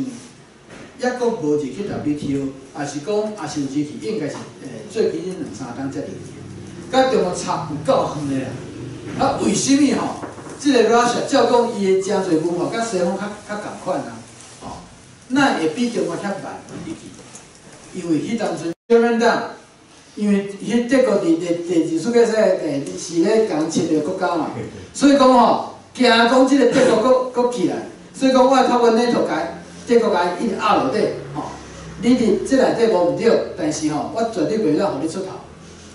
抑閣無入去 WTO，抑是講抑是有入去，應該是最近這兩三冬才入去，佮中國差有夠遠的啦。啊，為啥物吼？這個 Russia 照講伊的誠濟文化佮西方較仝款啊，吼，哪會比中國遐慢入去？因為彼當陣 German 黨，因為彼德國佇第二世界賽是咧共侵略國家嘛，所以講吼，驚講這個德國閣起來，所以講我透過 NATO 共德國共伊一直壓落底，吼，你佇這內底無毋對，但是吼，我絕對袂當予你出頭，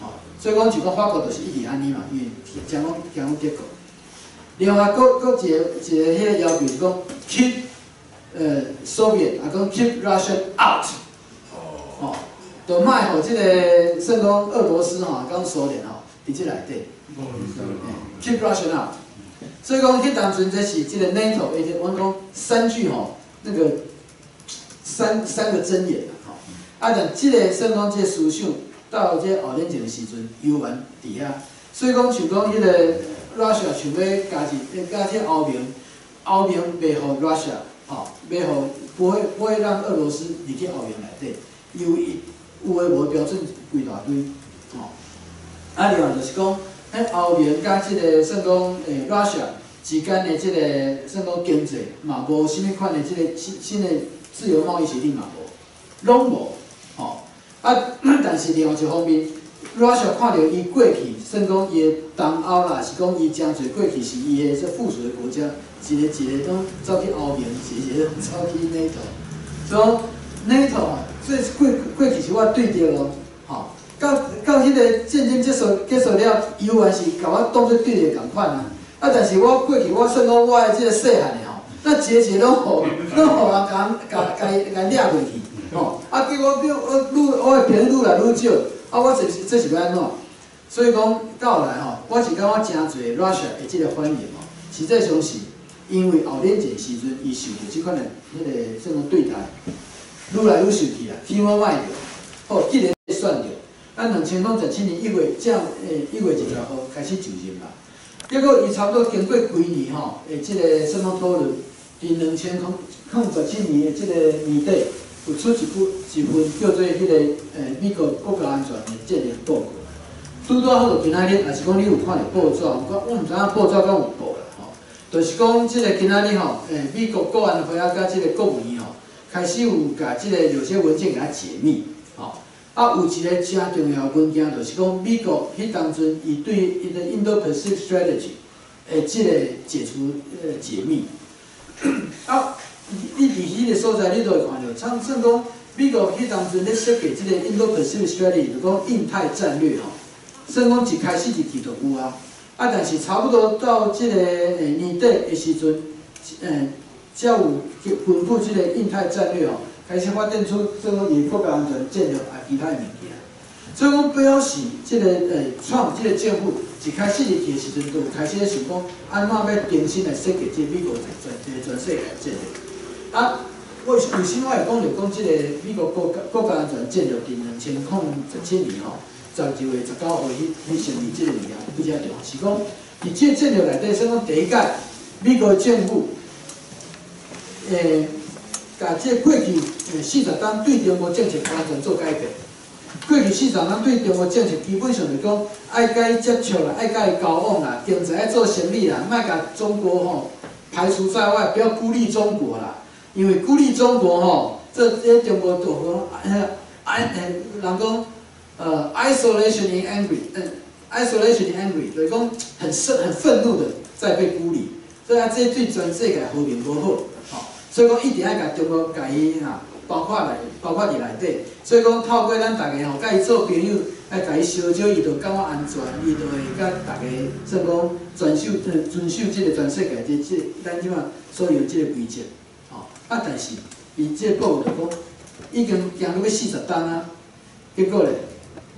吼，所以講就講法國就是一直按呢嘛，因為驚講驚講德國。另外，閣一個彼個要求是講 keep Soviet，啊講 keep Russia out，吼，就莫予這個算講俄羅斯吼，講蘇聯吼，佇這內底，keep Russia out。所以講，彼當陣這是這個 NATO，而且阮講三句吼，那個三個箴言啦，吼。啊，但這個算講這個思想到這後冷戰的時陣，猶原佇遐。所以講，像講彼個 Russia 想欲加入，加這歐盟，歐盟袂予 Russia，吼，袂予不會讓俄羅斯入去歐盟內底，因為有的無標準規大堆，吼。啊，另外就是講，彼歐盟佮這個算講Russia 之間的這個算講經濟嘛，無啥物款的這個新的自由貿易協定嘛無，攏無，吼。啊，但是另外一方面，Russia 看著伊過去，算講伊的東歐啦，是講伊誠濟過去是伊的這附屬的國家，一個一個攏走去歐盟，一個一個走去 NATO。所以 NATO 吼，這過去是我對敵咯，吼。到彼個戰爭結束了，猶原是共我當做對敵仝款啊。啊，但是我過去我算講我的這個細漢的吼，那一個一個攏予人共掠過去，吼。啊，結果變我愈我的朋友愈來愈少，啊，我這是欲按怎？所以講到後來吼，我是感覺誠濟 Russia 的這個反應吼，實際上是因為後冷戰時陣，伊受著這款的彼個算講對待，愈來愈受氣啦，起碼歹著。好，既然選著，啊，2017年1月正1月20號開始就任啦。結果伊差不多經過幾年吼，的這個算講討論，佇2017年的這個年底，有出一本一份叫做彼个美國國家安全的戰略報告。拄拄好就今仔日，也是講你有看著報紙，我毋知影報紙敢有報啦吼。就是講這個今仔日吼，美國國安會啊，佮這個國務院吼，開始有共這個有些文件共解密，吼。啊，有一個誠重要文件，就是講美國彼當陣伊對伊個 Indo-Pacific Strategy 的這個解除解密。啊，你佇彼個所在，你就會看著，像算講美國彼當陣咧設計這個 Indo-Pacific Strategy，就講印太戰略吼。算講一開始日期就有啊，啊，但是差不多到這個年底的時陣，才有根據這個印太戰略吼，開始發展出算講伊國家安全戰略啊，其他的物件。所以講表示這個創這個政府一開始入去的時陣，就有開始咧想講，按怎欲重新來設計這個美國全世界戰略。啊，為啥物我會講著講這個美國國家安全戰略佇2017年吼，12月19號，彼成立這個物件比較重要，是講佇這個戰略內底，算講第一屆美國政府，共這個過去40冬對中國政策完全做改變。過去四十冬對中國政策基本上就講愛共伊接觸啦，愛共伊交往啦，經濟愛做生意啦，莫共中國吼排除在外，不要孤立中國啦。因為孤立中國吼，這中國就講，人講。Isolation in angry，isolation in angry，就是講很憤怒的在被孤立，所以啊，這對全世界和平無好，吼，所以講一定愛共中國共伊哈包括佇內底，所以講透過咱逐家吼，共伊做朋友，愛共伊相招，伊就感覺安全，伊就會佮逐家算講遵守這個全世界這咱這馬所有這個規則，吼，啊，但是伊這個報告就講，已經行到欲40冬啊，結果咧？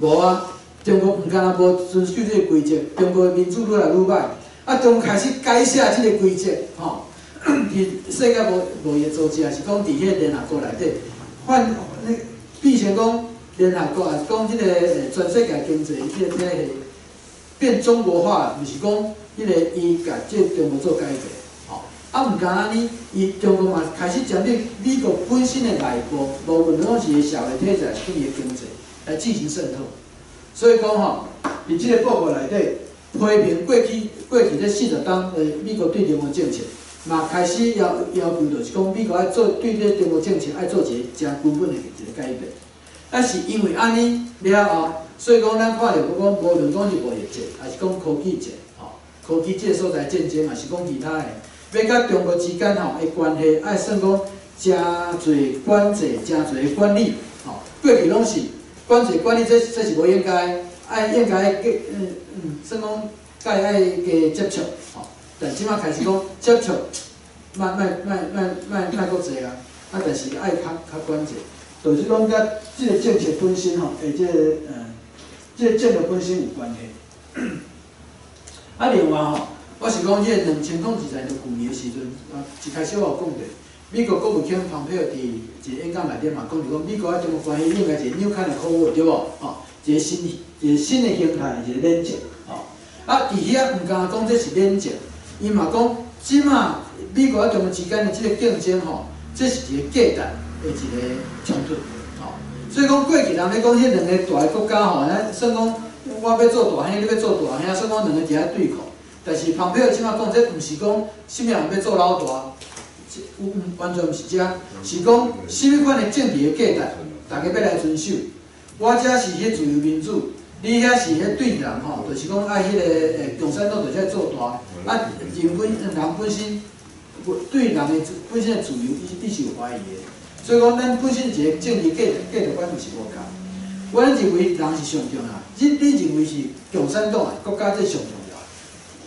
無啊，中國毋敢若無遵守這個規則，中國的民主愈來愈歹，啊，中國開始改寫這個規則，吼，佇世界貿易組織，也是講佇彼個聯合國內底，反那變成講聯合國，也是講這個全世界經濟這個體系變中國化，毋是講彼個伊共這個中國做改變，吼，啊，毋敢按呢，伊中國嘛開始針對美國本身的內部，無論講是社會體制，還是伊的經濟，來進行滲透，所以講吼，佇這個報告內底批評過去這40冬美國對中國政策，嘛開始要求就是講美國愛做對這中國政策愛做一個誠根本的一個改變。啊，是因為按呢了後，所以講咱看著講無論講是貿易戰，還是講科技戰，吼，科技這個所在戰爭，還是講其他的，欲佮中國之間吼的關係，愛算講誠濟管制，誠濟的管理，吼，過去攏是。管制管理這是無應該，愛應該加算講共伊愛加接觸，吼。但這馬開始講接觸，莫莫莫莫莫莫閣濟啊，啊，但是愛較管制，就是講佮這個政策本身吼，這個戰略本身有關係。啊，另外吼，我是講這個2020年舊年的時陣，啊，一開始我有講著。美國國務卿蓬佩奧佇一個演講內底嘛講著講，美國佮中國關係應該是 new kind of cold war 對無？吼，一個新的形態，一個冷戰，吼。啊，佇遐毋敢講這是冷戰，伊嘛講，這馬美國佮中國之間的這個競爭吼，這是一個價值的一個衝突，吼。所以講過去人咧講，彼兩个大的國家吼，算講我欲做大兄，你欲做大兄，算講兩個佇遐對抗。但是蓬佩奧這馬講，這毋是講啥物人欲做老大。有完全毋是這，是講啥物款的政治的價值，大家欲來遵守。我這是彼自由民主，你遐是彼對人吼，就是講愛彼個共產黨就是愛做大，啊人本身對人的本身的自由，伊是有懷疑的。所以講，咱本身一個政治價值觀就是無仝。我認為人是上重要，你認為是共產黨的國家這上重要，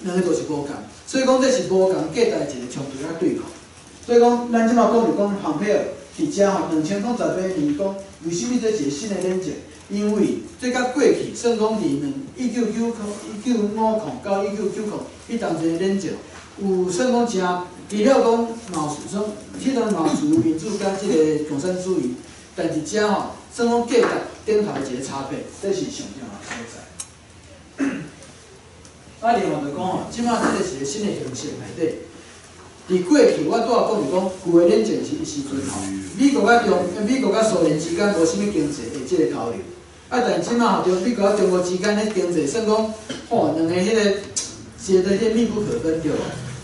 兩个都是無仝。所以講這是無仝價值的一個衝突佮對抗。所以講，咱這馬講就講蓬佩奧佇遮吼，2018年講，為啥物這是一個新的冷戰？因為這佮過去算講佇兩一九九空1950到1990，彼當陣冷戰，有算講誠，除了講嘛有算，彼當嘛有自由民主佮這個共產主義，但是遮吼算講價值頂頭一個差別，這是上重要的所在。啊，另外就講吼，這馬這個是個新的形勢內底。伫過去我拄仔講是講舊的冷戰時陣吼，美國佮蘇聯之間無啥物經濟的這个交流，啊，但這馬吼，美國佮中國之間彼經濟算講吼，兩个彼个結得彼密不可分對無？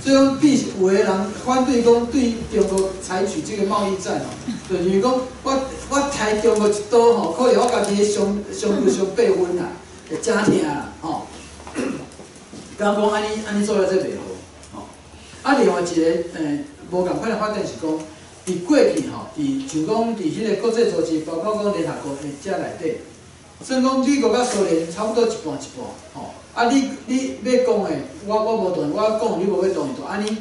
所以講，變有的人反對講對中國採取這個貿易戰吼，就是講我刣中國一刀吼，可能我家己的傷傷骨傷八分啦，會誠疼啦吼。敢講按呢按呢做了這袂好，吼。啊，另外一個無仝款的發展是講，佇過去吼，佇像講佇彼个國際組織，包括講聯合國的遮內底，算講美國佮蘇聯差不多一半一半，吼。啊你，你欲講的，我無同意，我講你無欲同意，就按呢。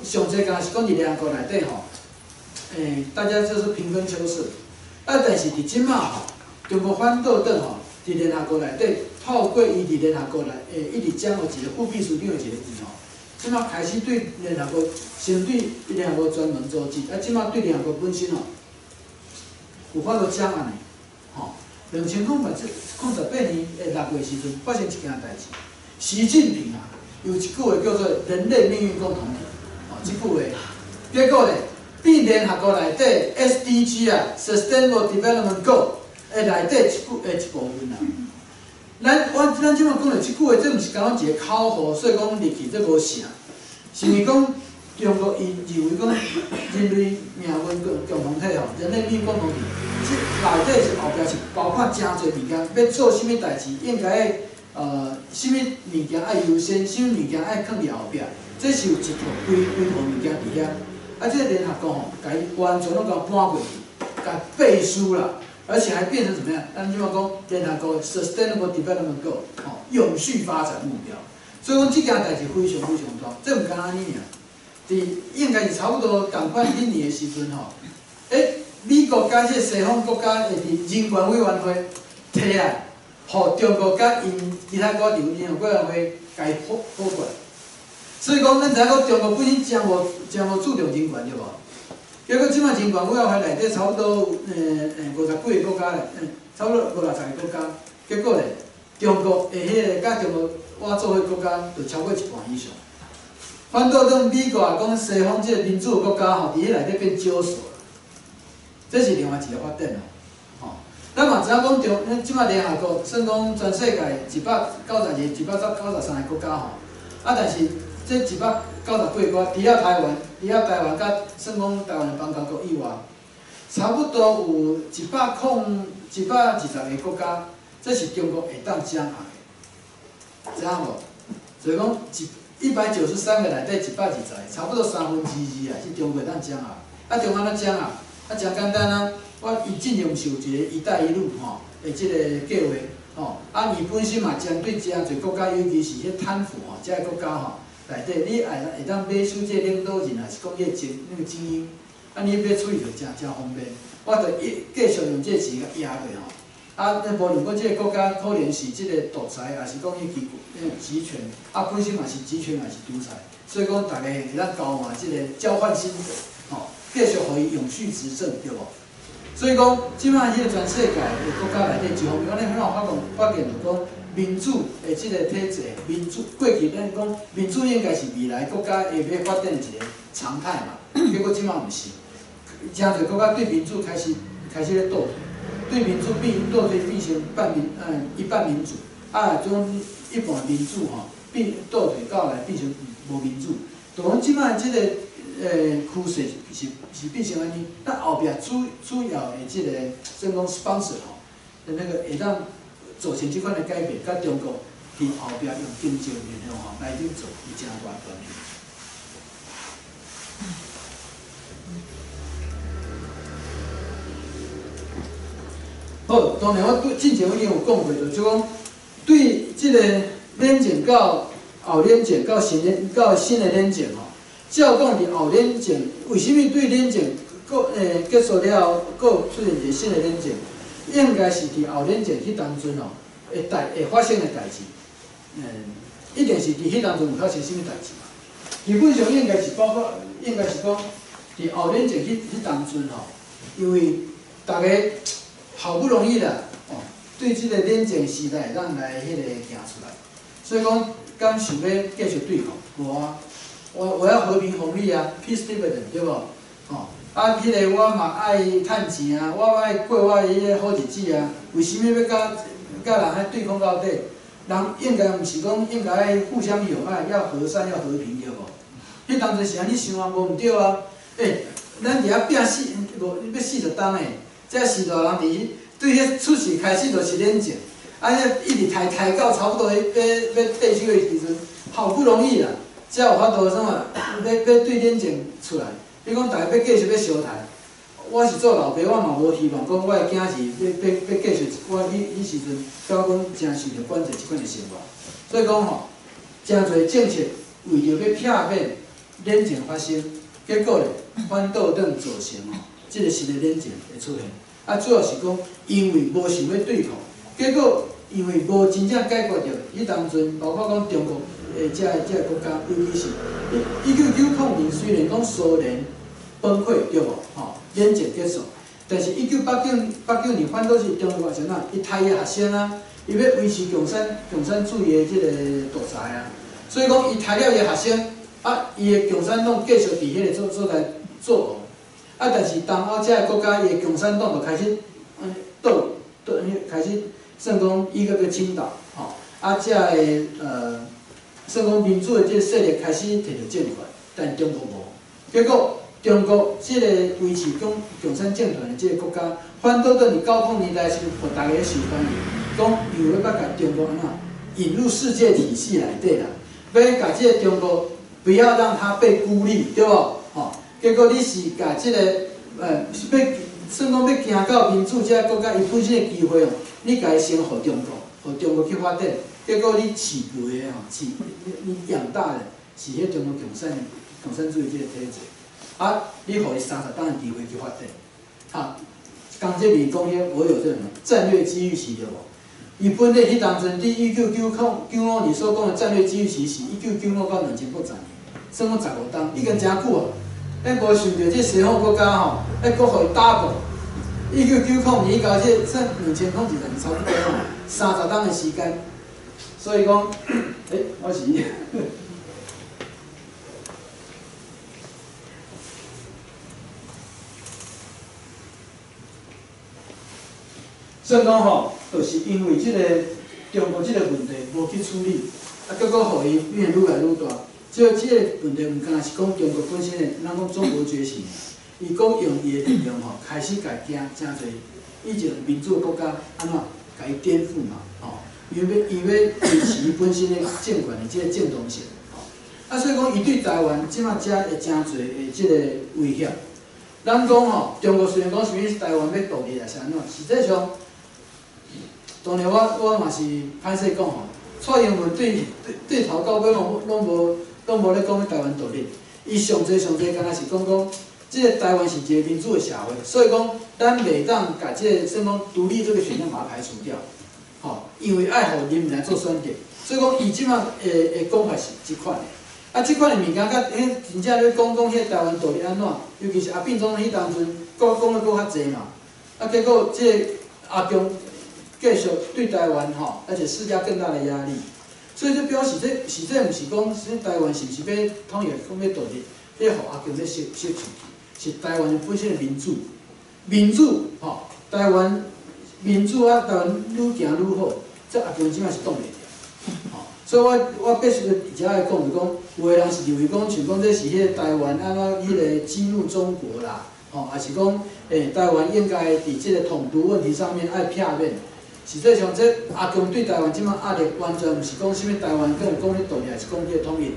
上濟敢是講佇聯合國內底吼，大家就是平分秋色。啊，但是佇這馬吼，中國反倒轉吼，佇聯合國內底，透過伊佇聯合國內，一直掌握一個副秘書長的一個位吼，這馬開始對聯合國，先對聯合國專門組織，啊，這馬對聯合國本身吼，有法度掌握的，吼。2018年的6月時陣，發生一件代誌。習近平啊，有一句話叫做“人類命運共同體”，哦，這句話，結果咧，變聯合國內底 SDG 啊，Sustainable Development Goal 的內底一句的一部分啊。咱這馬講的這句話，這毋是敢若一個口號，所以講入去這無啥，是因為講中國伊認為講人類命運共同體吼，人類命運共同體，這內底是後壁是包括誠濟物件，欲做啥物代誌，應該啥物物件愛優先，啥物物件愛囥佇後壁，這是有一套規規套物件佇遐。啊，這個聯合國吼，共伊完全攏共搬過去，共背書啦，而且還變成怎麼樣？咱這馬講聯合國 Sustainable Development Goal，吼，永續發展目標。所以講這件代誌非常非常大，這毋敢按呢爾。佇應該是差不多仝款彼年的時陣吼，美國佮這個西方國家會佇人權委員會提案，予中國佮𪜶其他國家佇人權委員會共伊否決。所以講，咱知影講中國本身誠無注重人權對無？結果這馬人權委員會內底差不多50幾个國家咧，差不多五六十个國家。結果咧，中國的彼個佮中國倚做伙國家就超過一半以上。反倒轉美國啊，講西方這個民主國家吼，佇彼內底變少數啦。這是另外一個發展哦，吼。咱嘛知影講中，這馬聯合國算講全世界192、193個國家吼，啊，但是這190幾個國家，除了台灣佮算講台灣的邦交國以外，差不多有120個國家，這是中國會當掌握的，知影無？所以講193個內底120個，差不多2/3啊，是中國會當掌握。啊，中國按怎掌握？啊，誠簡單啊！我伊進前毋是有一個“一帶一路”吼的這個計劃吼，啊，伊本身嘛針對誠濟國家，尤其是彼貪腐吼，這个國家吼內底，你會會當買收這个領導人，還是講彼個精那個精英，啊，你欲處理就誠誠方便。我就一繼續用這個錢共壓落吼。啊，那無論講這個國家可能是這個獨裁，抑是講彼機那集權，啊，本身嘛是集權，抑是獨裁，所以講逐家會當交換這個交換心得，吼，繼續予伊永續執政，對無？所以講，這馬彼個全世界的國家內底，一方面，咱彼發現就講民主的這個體制，民主過去咱講民主應該是未來國家會欲發展一個常態嘛，結果這馬毋是，誠濟國家對民主開始咧倒退。對民主變倒退變成半民，一半民主，啊，將一半民主吼變倒退到來變成無民主。就講這馬這個趨勢是變成按呢，咱後壁主要的這個算講 sponsor 吼，那個會當造成這款的改變，佮中國佇後壁用經濟力量吼來去做，有誠大關係。好，當然我對進前我已經有講過，就是講對這個冷戰到後冷戰到新的冷戰吼，照講佇後冷戰，為啥物對冷戰閣結束了後，閣出現一個新的冷戰？應該是佇後冷戰彼當陣吼，會發生的代誌，一定是佇彼當陣有發生啥物代誌嘛？基本上應該是包括，應該是講佇後冷戰彼當陣吼，因為逐家好不容易啦，哦，對這個冷戰時代會當來彼個行出來，所以講敢想欲繼續對抗，無啊，我要和平紅利啊，peace dividend 對無？吼，啊，彼个我嘛愛趁錢啊，我愛過我的彼個好日子啊，為啥物欲佮人彼對抗到底？人應該毋是講應該愛互相友愛，要和善，要和平，對無？彼當陣是按呢想啊，無毋對啊！欸，咱佇遐拚四五欲40冬欸，這序大人佇對彼出世開始就是冷戰，啊，彼一直刣刣到差不多欲欲退休的時陣，好不容易啦，才有法度創啥，欲欲對冷戰出來。你講逐家欲繼續欲相刣，我是做老爸，我嘛無希望講我的囝兒欲欲欲繼續，我彼彼時陣，感覺講誠受著管制這款的生活。所以講吼，誠濟政策為著欲避免冷戰發生，結果咧反倒轉造成吼，這个新的冷戰會出現。啊，主要是講因為無想欲對抗，結果因為無真正解決著，彼當陣包括講中國的這个這个國家，尤其是1990年雖然講蘇聯崩潰對無？吼，冷戰結束，但是1989年反倒是中國是按怎？伊刣伊學生啊，伊欲維持共產主義的這个獨裁啊，所以講伊刣了伊的學生，啊，伊的共產黨繼續佇彼個所在做王，啊，但是東歐這个國家伊的共產黨就開始，倒倒開始算講伊閣閣傾倒，吼，啊，這个算講民主的這个勢力開始摕著政權，但中國無，結果中國這個維持共產政權的這個國家，反倒轉佇90年代時，予大家受歡迎，講又欲欲共中國按怎引入世界體系內底啦，欲共這个中國不要讓它被孤立，對無？吼，結果你是共這個欲算講欲行到民主這个國家，伊本身的機會哦，你共伊先予中國，予中國去發展，結果你飼肥的吼，飼你養大的是彼中國共產主義這个體制，啊，你予伊30冬的機會去發展，啊，江澤民講彼我有這種戰略機遇期對無？伊本來彼當陣佇1995年所講的戰略機遇期是1995到2010年，算講15冬，已經誠久啊。咱無想著這西方國家吼，愛閣予伊打過。1990年到這算2001年差不多吼，30冬的時間。所以講，欸，我是。算講吼，就是因為這個中國這個問題無去處理，啊，結果予伊變愈來愈大。這個問題毋干焦是講中國本身的，咱講中國覺醒，伊講用伊的力量吼，開始共驚誠濟以前民主國家按怎共伊顛覆嘛，吼，伊欲伊欲維持伊本身的政權的這个正當性，吼，啊，所以講伊對台灣這馬遮會誠濟的這個威脅。咱講吼，中國雖然講啥物台灣欲獨立抑是按怎，實際上，當然我嘛是歹勢講吼，蔡英文對對頭到尾攏無咧講欲台灣獨立，伊上濟上濟敢若是講講，這个台灣是一個民主的社會，所以講咱袂當共這个算講獨立這個選項共排除掉，吼，因為愛予人民來做選擇，所以講伊這馬的講法是這款的，啊，這款的物件佮彼真正咧講講彼個台灣獨立按怎，尤其是阿扁總統彼當陣，閣講得閣較濟嘛，啊，結果這个阿共繼續對台灣吼，而且施加更大的壓力。所以這表示這實際毋是講，啥台灣是毋是欲統一，講欲獨立，彼予阿共咧失去，是台灣本身的民主，民主吼，台灣民主啊，台灣愈行愈好，這阿共這馬是擋袂牢，吼，所以我必須佇遮來講，就講有的人是認為講，像講這是彼個台灣按怎彼個激怒中國啦，吼，抑是講台灣應該佇這個統獨問題上面愛避免。實際上，這阿共對台灣這馬壓力，完全毋是講啥物台灣，閣有講咧獨立，抑是講彼個統一，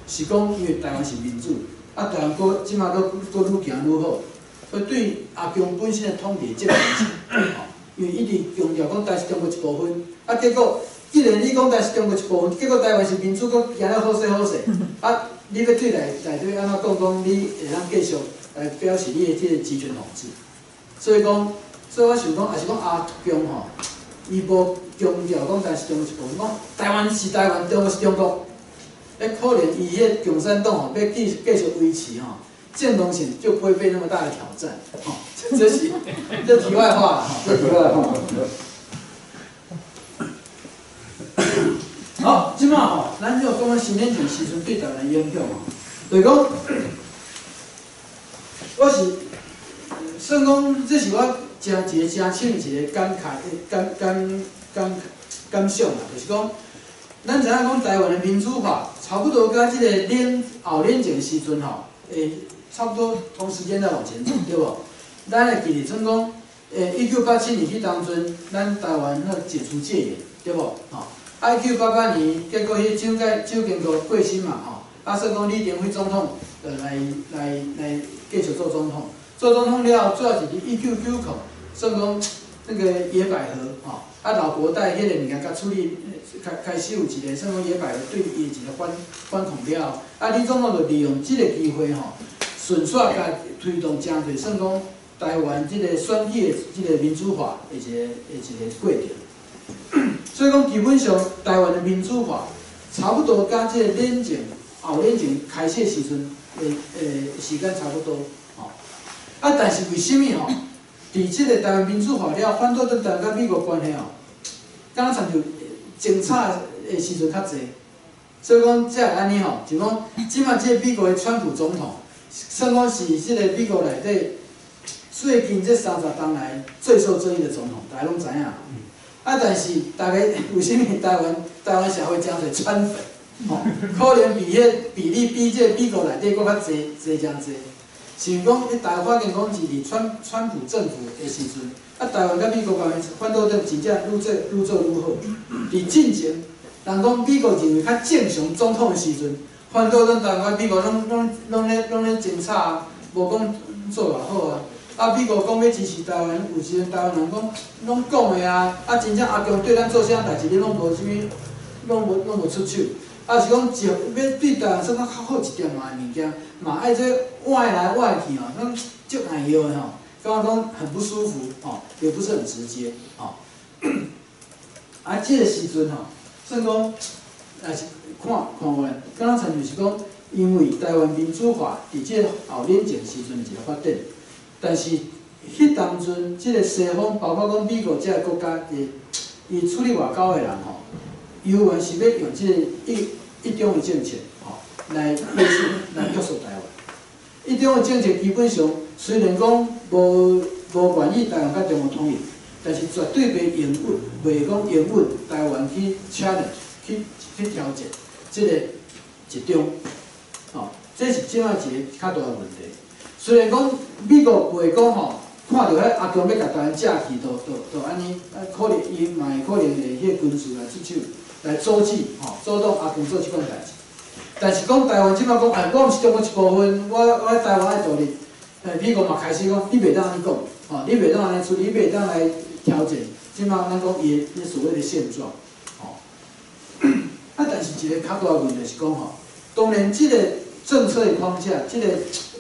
是講因為台灣是民主，啊，台灣閣這馬閣閣愈行愈好，所以對阿共本身的統治正當性，吼，因為一直強調講台是中國一部分，啊，結果既然你講台是中國一部分，結果台灣是民主，閣行了好勢好勢，啊，你欲對內內底按怎講講，你會當繼續來表示你的這個集權統治，所以講，所以我想講，抑是講阿共吼。伊無強調講台是中國一部分，講台灣是台灣，中國是中國。欸，可能伊彼共產黨吼，欲繼續維持吼，正當性就不會被那麼大的挑戰。吼，這是這題外話，這題外話。好，這馬吼，咱就講新冷戰時陣對台灣影響吼。就是講，我是算講，這是我誠一个誠深一个感慨、感感感感想啦，就是講，咱知影講台灣的民主化，差不多佮這个冷後冷戰時陣吼，差不多同時間在往前走，對無？咱會記得算講，1987年彼當陣，咱台灣彼解除戒嚴，對無？吼，啊，1988年，結果彼蔣經國過身嘛，吼，啊，算講李登輝總統就來繼續做總統，做總統了後，主要是佇1990，算講那個野百合，吼，啊，老國代彼個物件共處理，開始有一个算講野百合對伊的一個反抗了後，啊，李總統就利用這個機會吼，順續共推動誠濟算講台灣這個選舉的這個民主化的一個過程。所以講基本上台灣的民主化差不多佮這個冷戰後冷戰開始的時陣的時間差不多，吼。啊，但是為啥物吼？佇這個台灣民主化了，反倒對台灣佮美國關係吼，敢若親像爭吵的時陣較濟。所以講才會按呢吼，就講這擺這個美國的川普總統，算講是這個美國內底最近這30冬來最受爭議的總統，大家攏知影。啊，但是大家為啥物台灣社會誠濟川粉？吼，可能比彼比例比這個美國內底閣較濟濟誠濟。是講，彼台灣發現講是佇川普政府的時陣，啊，台灣佮美國關係反倒變真正愈做愈做愈好。佇進前，人講美國認為較正常總統的時陣，反倒咱台灣美國攏咧爭吵啊，無講做偌好啊。啊，美國講欲支持台灣，有時陣台灣人講攏講的啊，啊，真正阿共對咱做啥代誌，你攏無啥物，攏無出手。啊，是講就欲對台灣算講較好一點仔的物件，嘛愛這歪來歪去吼，攏足礙藥的吼，感覺講很不舒服吼，也不是很直接吼。啊，這個時陣吼，算講也是看看完，敢若親像是講，因為台灣民主化佇這個後冷戰時陣一個發展，但是彼當陣這個西方，包括講美國這个國家的，伊處理外交的人吼，猶原是欲用這個一中的政策吼來約束、來約束台灣。一中的政策基本上雖然講無願意台灣佮中國統一，但是絕對袂容許、袂講容許台灣去 challenge、去挑戰這个一中，吼，這是這擺一个較大的問題。雖然講美國袂講吼，看著彼阿共欲共台灣食去，就按呢，可能伊嘛會可能會彼個軍事來出手來阻止吼，阻擋阿共做這款代誌。但是講台灣這擺講，哎，我毋是中國一部分，我台灣愛獨立，美國嘛開始講，你袂當按呢講，吼，你袂當按呢處理，你袂當來調整，這擺咱講伊的所謂的現狀，吼。啊，但是一个較大問題是講吼，當然這个政策的框架，這个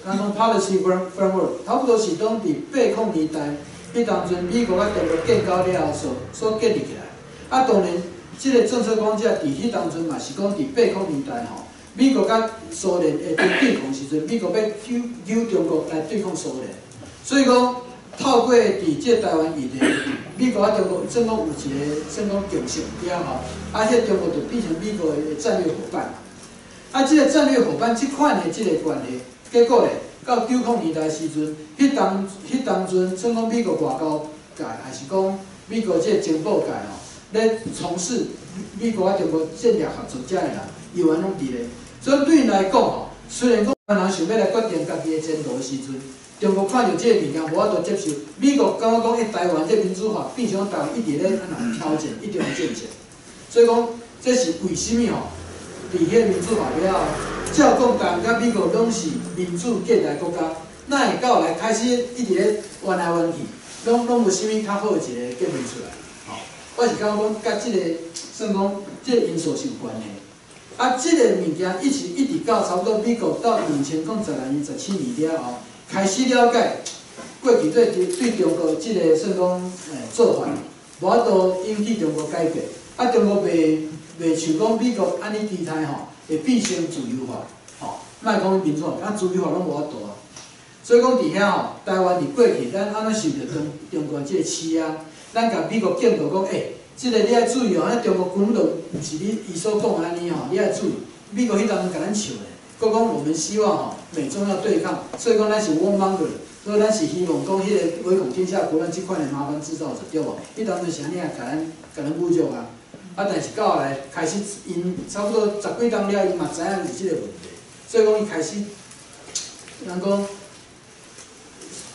咱講 policy framework，差不多是當佇80年代，彼當陣美國佮中國建交了後所建立起來。啊，當然，這个政策框架佇彼當陣嘛是講佇80年代吼，美國佮蘇聯會對抗時陣，美國欲揪揪中國來對抗蘇聯，所以講透過佇這台灣議題，美國佮中國算講有一个算講共識了後，啊，這中國就變成美國的戰略夥伴。啊，這个戰略夥伴這款的這个關係，結果咧，到90年代時陣，彼當陣算講美國外交界，還是講美國這个情報界吼，咧從事美國佮中國戰略合作遮的人，猶原攏佇咧。所以對𪜶來講吼，雖然講人想欲來決定家己的前途的時陣，中國看著這个物件無法度接受，美國感覺講，欸，台灣這民主化變成台灣一直咧按怎挑戰一中的政策，所以講這是為啥物吼？佇彼个民主化了後，照講台灣佮美國攏是民主現代國家，哪會到來開始一直咧彎來彎去，攏無啥物較好的一个結論出來。吼，我是感覺講佮這个算講這个因素是有關係。啊，這个物件一直一直到差不多美國到2016年、17年了後，開始了解過去對中國這个算講做法，無法度引起中國改變。啊，中國袂像講美國按呢期待吼，會變成自由化，吼，莫講民主化，啊，自由化攏無法度啊。所以講佇遐吼，台灣佇過去，咱按怎受著中國這个欺壓，咱共美國警告講，欸，這个你愛注意哦，彼中國根本就毋是你伊所講的按呢吼，你愛注意。美國彼當陣共咱笑咧，閣講我們希望吼美中要對抗，所以講咱是 warmonger，所以咱是希望講彼個唯恐天下不亂這款的麻煩製造者，對無？彼當陣是按呢共咱侮辱啊！啊，但是到後來開始，𪜶差不多十幾冬了，𪜶嘛知影是這個問題，所以講伊開始，人講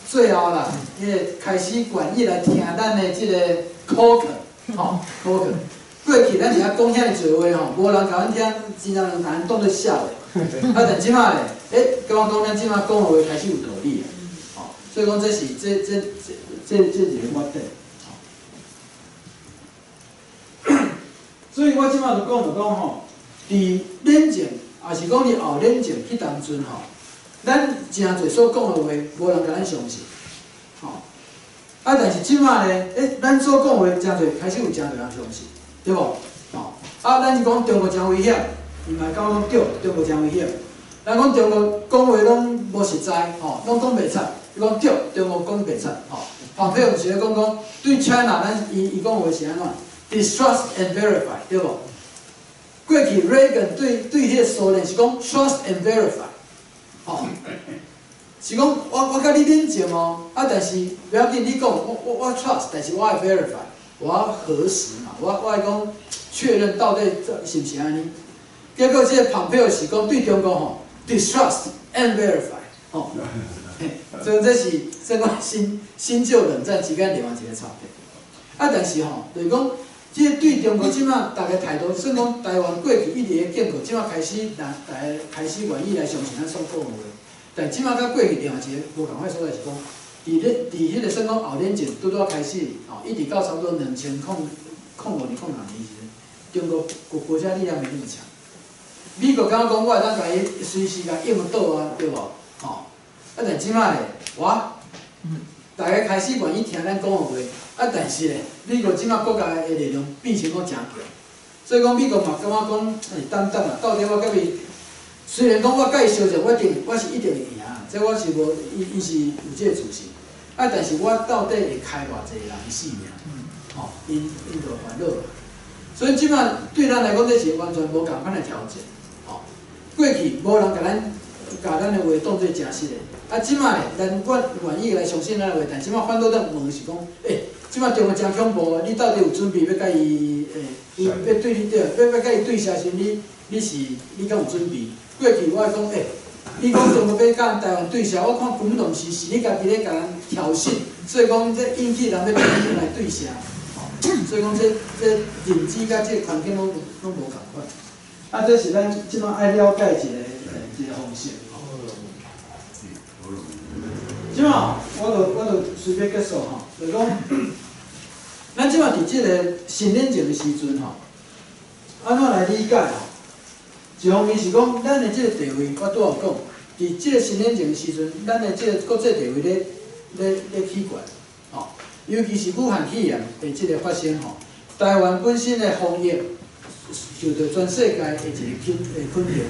最後啦，彼個開始願意來聽咱的這個口渴，吼，口渴。過去咱是遐講遐爾濟話吼，無人共阮聽，真正人共咱當做痟的。啊，但這馬咧，感覺講咱這馬講的話開始有道理啊，吼，所以講這是這一個發展。所以我這馬就講就講吼，佇冷戰，抑是講佇後冷戰彼當陣吼，咱誠濟所講的話，無人共咱相信，吼。啊，但是這馬咧，咱所講的話誠濟開始有誠濟人相信，對無？吼，啊，咱是講中國誠危險，伊嘛感覺講對，中國誠危險。咱講中國講話攏無實在，吼，攏講袂出。伊講對，中國講袂出，吼。蓬佩奧是咧講講對 China，咱伊伊講話是按怎？Distrust and verify，對無？過去 Reagan 對彼個蘇聯是講 trust and verify，吼，是講我共你冷靜哦，啊，但是不要緊，你講我 trust，但是我愛 verify，我要核實嘛，我愛講確認到底這是毋是按呢？結果這個蓬佩奧是講對中國吼，distrust and verify，吼，所以這是算講新新舊冷戰之間另外一個差別。啊，但是吼，就是講，這個對中國這馬逐家態度，算講台灣過去一直咧警告，這馬開始人逐家開始願意來相信咱所講的話。但這馬佮過去另外一個無仝款所在是講，佇彼個算講後冷戰拄拄仔開始，吼，一直到差不多2005年、06年時陣，中國國家力量沒那麼強。美國感覺講我會當共伊隨時共應倒啊，對無？吼，啊，但這馬咧，哇，逐家開始願意聽咱講的話，啊，但是咧，美國這馬國家的力量變成講誠強，所以講美國嘛感覺講是等等啊，到底我佮伊，雖然講我佮伊相戰，我是一定會贏，這我是無，伊是有這個自信，啊，但是我到底會開偌濟人的性命？吼，𪜶就煩惱。所以這馬對咱來講，這是完全無仝款的挑戰。吼，過去無人共咱的話當做誠實的，啊，這馬咧，咱願意來相信咱的話，但這馬反倒當問是講，這馬中國誠恐怖，你到底有準備欲共伊？伊欲對你對，欲共伊對射時，你敢有準備？過去我會講，你講中國欲共台灣對射，我看根本就毋是，是你家己咧共人挑釁，所以講這引起人欲來對射，所以講這認知佮這個環境攏無仝款。啊，這是咱這馬愛了解一個方式。這馬我就隨便結束吼，就是講，咱這馬佇這個新冷戰的時陣吼，按怎來理解吼？一方面是講，咱的這個地位，我拄仔有講，佇這個新冷戰的時陣，咱的這個國際地位咧起懸，吼，尤其是武漢肺炎的這個發生吼，台灣本身的防疫受到全世界的一個肯定。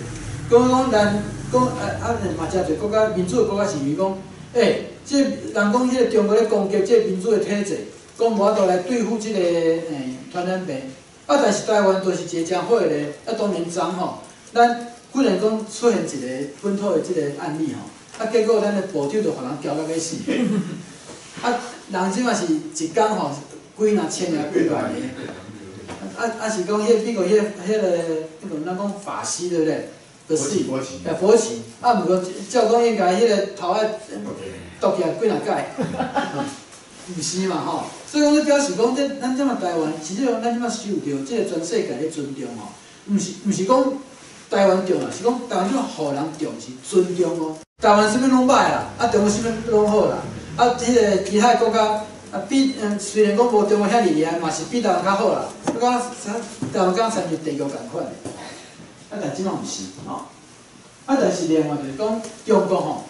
講講咱講啊啊，嘛誠濟國家民主的國家是認為講，這人講彼個中國咧攻擊這個民主的體制，講無法度來對付這個傳染病。啊，但是台灣就是一個誠好的例，啊，當然昨吼，咱忽然講出現一個本土的這個案例吼，啊，結果咱的部長就予人撬到欲死。啊，人這馬是一工吼，幾若千個幾萬個。啊，是講彼個美國彼個咱講法西對不對？就是，佛奇，啊，毋過照講應該彼個頭愛剁起來幾若改，毋是嘛吼？所以講，這表示講，這咱這馬台灣，其實咱這馬受著這個全世界的尊重吼，毋是講台灣重要，是講台灣這馬予人重視尊重哦。台灣啥物攏歹啦，啊，中國啥物攏好啦，啊，彼個其他的國家啊，比雖然講無中國遐爾厲害，嘛是比台灣較好啦。我感覺台灣敢親像地獄仝款的，啊，但這馬毋是吼。啊，但是另外就是講中國吼，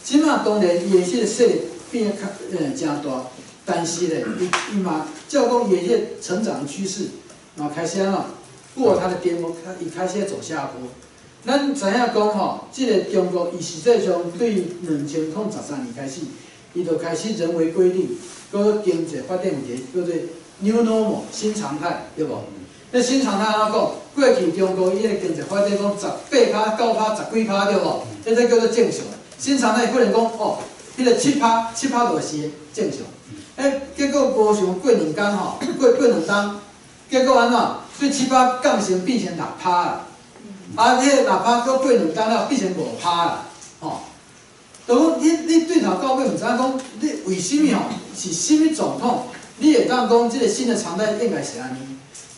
這馬當然伊的彼個勢力變較誠大，但是咧，伊嘛照講伊的彼個成長趨勢嘛開始按怎過它的巔峰，伊開始走下坡。咱知影講吼，這個中國伊實際上對2013年開始，伊就開始人為規定，閣經濟發展有一個叫做 New Normal 新常態，對無？這新常態按怎講？過去中國伊個經濟發展講18趴、9趴、十幾趴對無？這叫做正常。新常態可能講哦，彼個七趴、七趴就是正常。欸，結果無想過兩工吼，過兩冬，結果按怎？對七趴降成變成6趴啦。啊，彼個六趴閣過兩冬了，變成5趴啦，吼。就講你對頭到尾毋知影講，你為啥物吼？是啥物狀況？你會當講這個新的常態應該是按呢？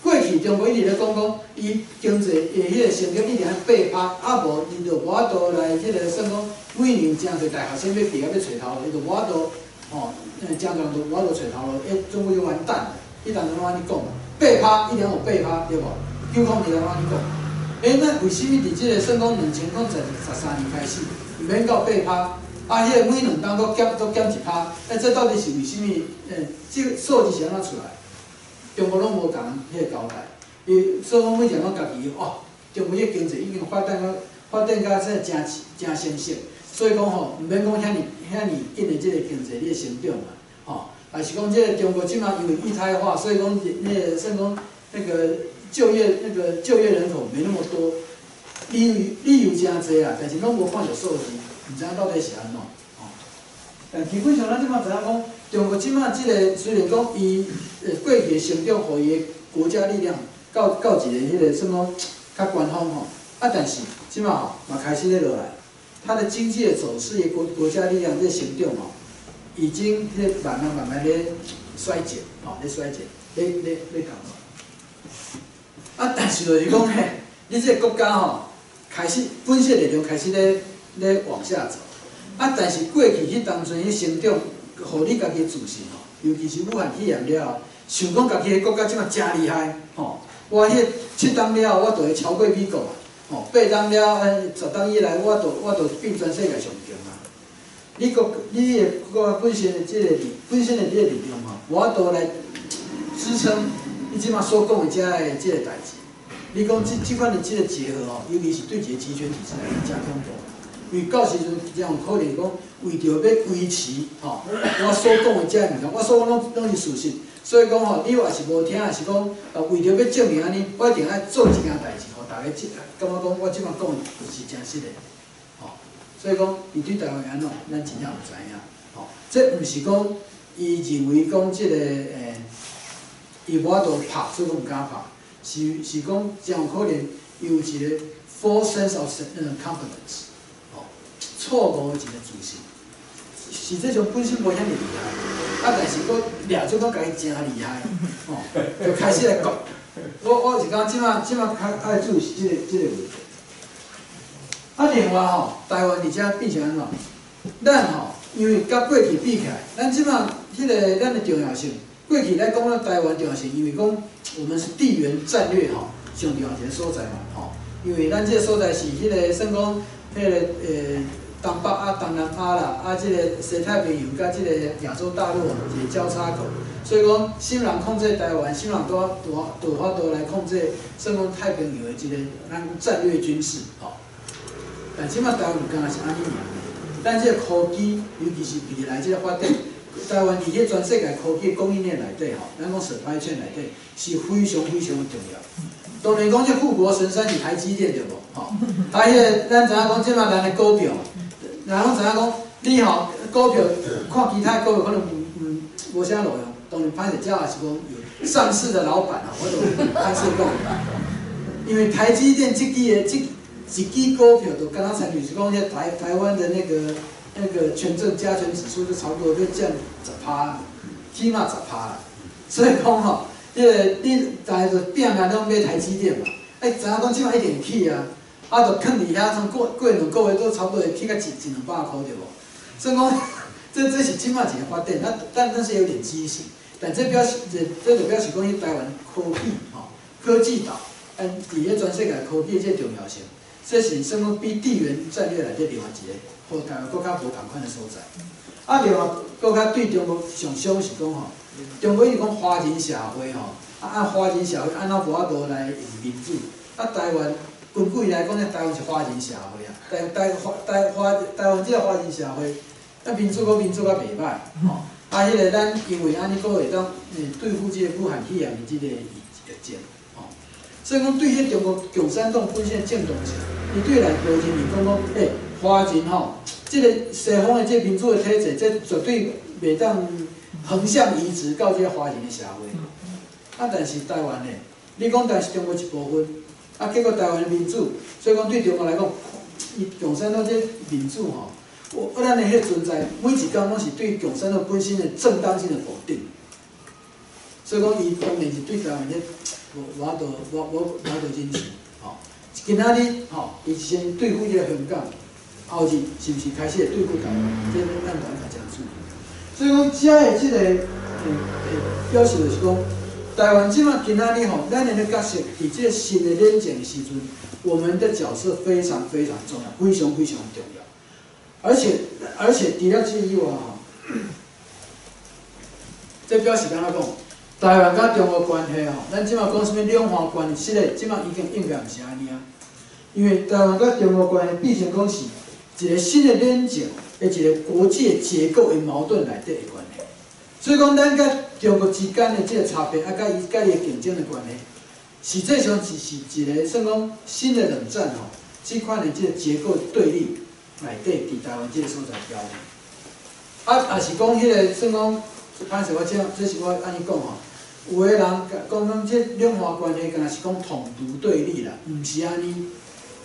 過去中國一直咧講講，伊經濟的彼個成長一定愛8趴，啊無伊就無法度來彼個算講每年誠濟大學生欲畢業欲揣頭路，伊就無法度吼，誠濟人就無法度揣頭路，欸，中國就完蛋了。彼當陣攏按呢講，八趴一定有八趴，對無？902攏按呢講。欸，那為啥物佇這個算講2013年開始，毋免到八趴，啊，彼個每兩冬閣減閣減1趴，欸，這到底是為啥物？欸，這個數字是按怎出來？中國攏無共人彼個交代，伊所以講每一個人攏家己哦，中國彼個經濟已經發展到真誠誠成熟，所以講吼，毋免講遐爾遐爾緊的這個經濟咧成長嘛，吼，還是講這個中國這馬因為一胎化，所以講那個算講那個就業人口沒那麼多，理由誠濟啦，但是攏無看著數字，毋知影到底是按怎，吼。但基本上咱這馬知影講，中國這馬這個雖然講伊過去的成長，予伊的國家力量到一個彼個算講較官方吼，啊，但是這馬吼嘛開始咧落來，它的經濟的走勢，國家力量這個成長吼，已經咧慢慢慢慢咧衰減，吼咧衰減，咧降落。啊，但是就是講嘿，你這個國家吼，開始本身力量開始咧往下走。啊，但是過去彼當陣彼成長，予你家己的自信吼，尤其是武漢肺炎了後，想講家己的國家這馬誠厲害，吼，我彼7冬了後，我就會超過美國啊，吼，8冬了，10冬以來，我就變全世界上強啊。你的國家本身的這個力，本身的這個力量吼，無法度來支撐你這馬所講的這个這個代誌。你講這款的這個結合吼，尤其是對一個極權體制來講，誠恐怖。因為到時陣真有可能講，為著欲維持吼，我所講的這个物件，我所講攏是事實，所以講吼，你若是無聽，抑是講，為著欲證明按呢，我一定愛做這件代誌，予大家這感覺講我這馬講的是誠實的，吼。所以講，伊對台灣按怎，咱真正毋知影，吼。這毋是講伊認為講這個伊無法度拍，所以講毋敢拍，是講真有可能伊有一個 false sense of confidence。錯誤的一個自信，實際上本身無遐爾厲害，啊，但是閣掠做講家己誠厲害，吼，就開始來講。我是感覺這馬較愛注意是這個問題。啊，另外吼，台灣佇遮變成按怎？咱吼，因為佮過去比起來，咱這馬彼個咱的重要性，過去來講咱台灣重要性，因為講我們是地緣戰略吼上重要一個所在嘛，吼，因為咱這個所在是彼個算講彼個東北啊、東南亞啦，啊，這個西太平洋佮這個亞洲大陸一個交叉口，所以講，啥物人控制台灣，啥物人都有法度來控制，算講太平洋的這個咱戰略軍事，吼。但這馬台灣毋敢若是按呢爾，咱這個科技，尤其是未來這個發展，台灣佇彼全世界科技供應鏈內底吼，咱講 supply chain 內底是非常非常重要。當然講這護國神山是台積電對無？吼，啊，彼個咱知影講這馬咱的股票。人攏知影講，你吼股票看其他股票可能毋無啥路用，當然歹勢，這也是講有上市的老闆啊，我就歹勢講。因為台積電這支的這一支股票，就敢若親像是講，遐台灣的那個權證加權指數就差不多欲降十趴，起碼十趴啦。所以講吼，彼個你大家就拼命攏買台積電嘛，欸，知影講這馬一定會起啊。啊，就囥佇遐，從過2個月都差不多會起到一兩百箍對無？所以講，這是這馬一個發展，啊，但是有點畸形。但這表示，這就表示講，彼台灣科技吼，科技島，嗯，佇咧全世界科技這重要性，這是算講比地緣戰略內底另外一個，予台灣閣較無仝款的所在。啊，另外閣較對中國上傷是講吼，中國伊講華人社會吼，啊按華人社會按怎無法度來用民主？啊，台灣。根據來講，咧台灣是華人社會啊，台灣這個華人社會，啊民主閣民主較袂歹，吼，啊，彼個咱因為按呢閣會當對付這個武漢肺炎的這個疫症，吼。所以講對彼中國共產黨本身的正當性，伊對內無認為講，華人吼，這个西方的這民主的體制，這絕對袂當橫向移植到這个華人的社會。啊，但是台灣呢，你講台灣是中國一部分，啊，結果台灣的民主，所以講對中國來講，伊共產黨這民主吼，咱的彼存在，每一工攏是對共產黨本身的正當性的否定。所以講，伊當然是對台灣這無法度忍受，吼。今仔日吼，伊先對付這个香港，後日是毋是開始會對付台灣？這咱大家誠注意。所以講，遮的這个表示就是講，台灣這馬今仔日吼，咱的角色佇這个新的冷戰的時陣，我們的角色非常非常重要，非常非常重要。而且除了這以外吼，這表示按怎講？台灣佮中國關係吼，咱這馬講啥物兩岸關係，實咧，這馬已經應該毋是按呢啊。因為台灣佮中國關係變成講是一個新的冷戰的一個國際的結構的矛盾內底的關係。所以講，咱佮中國之間的這個差別，啊，佮伊佮伊的競爭的關係，實際上是一個算講新的冷戰吼，這款的這個結構對立內底，佇台灣這個所在表現。啊，也是講彼個算講，歹勢我這是我按呢講吼。有的人講這兩岸關係，敢若是講統獨對立啦，毋是按呢。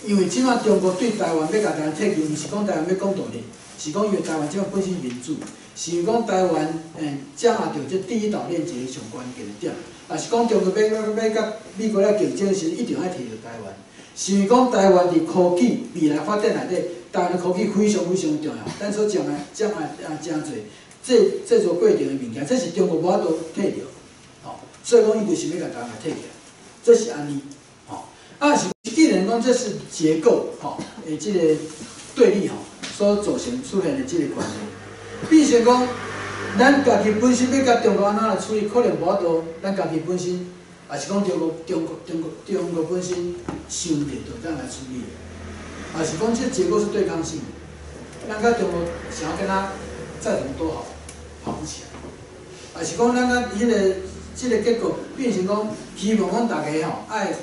因為這馬中國對台灣欲共台灣提去，毋是講台灣欲講獨立，是講因為台灣這馬本身民主，是因為講台灣掌握著這第一島鏈一个上關鍵的點，也是講中國欲佮美國來競爭時，一定愛提著台灣。是因為講台灣佇科技未來發展內底，台灣的科技非常非常重要。咱所講的掌握啊誠濟製作過程的物件，這是中國無法度提著。所以講，伊就是欲共台灣提起來，這是按呢，吼。啊是，既然講這是結構，吼，的這個對立吼，所造成出現的這個關係，變成講，咱家己本身欲共中國按怎來處理，可能無法度，咱家己本身，也是講中國本身想著就這樣來處理，也是講這結構是對抗性的，咱共中國想要跟他再怎麼都好，好不起來，也是講咱共彼个。這個結構變成講，希望講大家吼愛，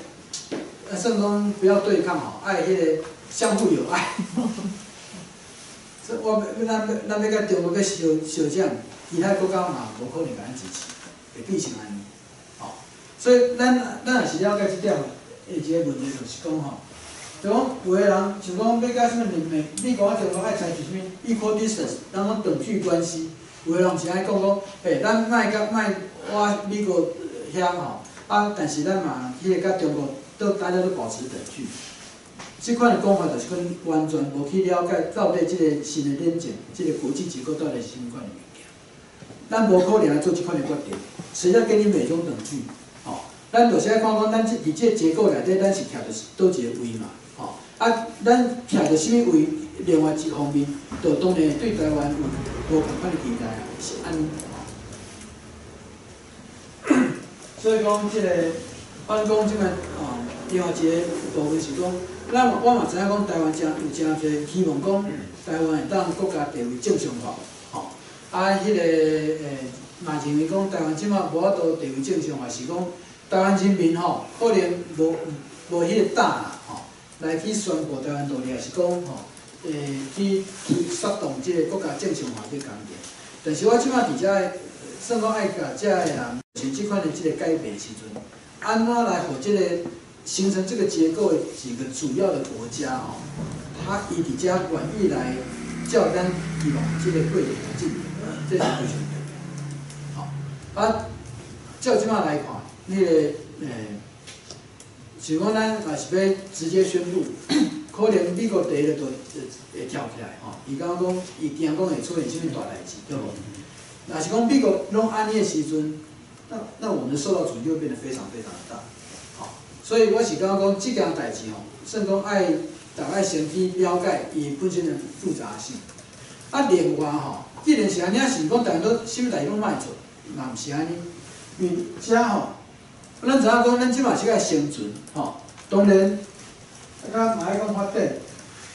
算講不要對抗吼，愛彼个相互友愛。這我咱欲共中國欲相相戰，其他國家嘛無可能共咱支持，會變成按呢。吼，所以咱也是了解這點的一個問題，就是講吼，就講有的人像講欲共啥物美國佮中國愛採取啥物 equal distance，咱講等距關係。有的人是愛講講，咱莫共莫倚美國遐吼，啊，但是咱嘛，彼个佮中國都大家都保持等距。這款的講法就是講完全無去了解到底這個新的冷戰，這個國際結構到底是啥物款的物件。咱無可能來做這款的決定，誰在跟你美中等距？吼，咱就是愛看講，咱這佇這個結構內底，咱是徛佇佗一个位嘛，吼，啊，咱徛佇啥物位？另外一方面，就當然對台灣有無仝款的期待啊，是按呢。所以講，這個反講這個哦，另外一个部分是講，咱我嘛知影講台灣誠有誠濟希望講台灣會當國家地位正常化，吼，啊，彼个嘛認為講台灣這馬無法度地位正常化，是講台灣人民吼可能無彼个膽啦，吼，來去宣布台灣獨立，也是講吼，去發動這个國家正常化這個工程。但是我這馬佇遮算講愛共遮的人，像這款的這個改變時陣，按怎來予這個形成這個結構的幾個主要的國家吼，他伊佇遮願意來照咱希望這個過程來進行，這是非常重要。吼，啊，照這馬來看，那个像講咱若是欲直接宣布，可能美國第一个就會跳起來吼，伊感覺講，伊驚講會出現啥物大代誌，對無？若是講美國攏按呢的時陣，那我們受到阻力就會變得非常非常的大，吼，所以我是感覺講這件代誌吼，算講愛逐家先去了解伊本身的複雜性。啊，另外吼，既然是按呢，是講逐家都啥物代誌攏莫做，嘛毋是按呢，因為遮吼，咱知影講，咱這馬是愛生存，吼，當然，啊，嘛愛講發展，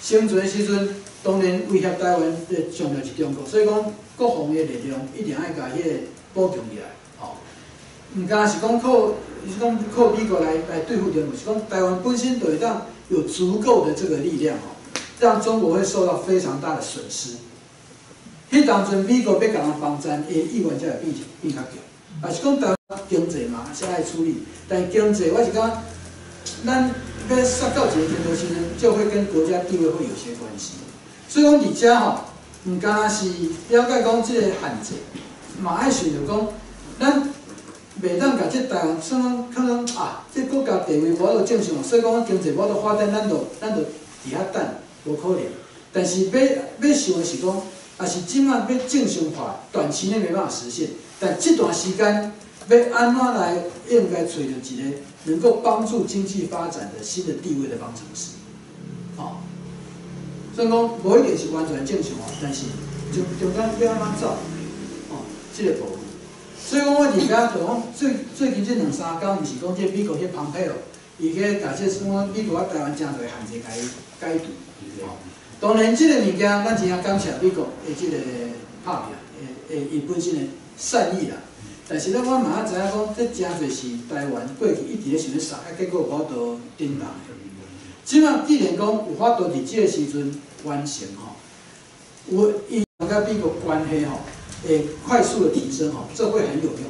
生存的時陣，當然威脅台灣的上著是中國，所以講國防的力量一定愛共彼个補強起來，吼，毋敢是講靠是讲靠美國來對付中國，是講台灣本身就會當有足夠的這個力量吼，讓中國會受到非常大的損失。彼當陣美國欲共人幫贊，伊意願才會變較強。也是講台灣經濟嘛，是愛處理，但經濟我是感覺，咱欲殺到一个程度時陣，就會跟國家地位會有些關係。所以講佇遮吼，毋敢若是了解講這個限制，嘛愛想著講，咱袂當共這台灣算講可能啊，這國家地位無法度正常，所以講經濟無法度發展，咱就佇遐等，無可能。但是欲想的是講，也是這馬欲正常化，短期內沒辦法實現，但這段時間欲按怎來應該揣著一个能夠幫助經濟發展的新的地位的方程式，吼。所以講無一定是完全正常化，但是中間欲按怎走，吼，這個部分。所以講我佇遮就講最近這兩三工，毋是講這美國彼蓬佩奧，伊去共這算講美國佮台灣誠濟限制共伊解除，吼。當然，這個物件咱真正感謝美國的這個拍拼，的伊本身的善意啦。但是咧，我嘛知影講，這誠濟是台灣過去一直咧想欲殺，啊，結果無法度振動的。這馬既然講有法度佇這個時陣完成吼，有伊佮美國關係吼，會快速的提升吼，這會很有用。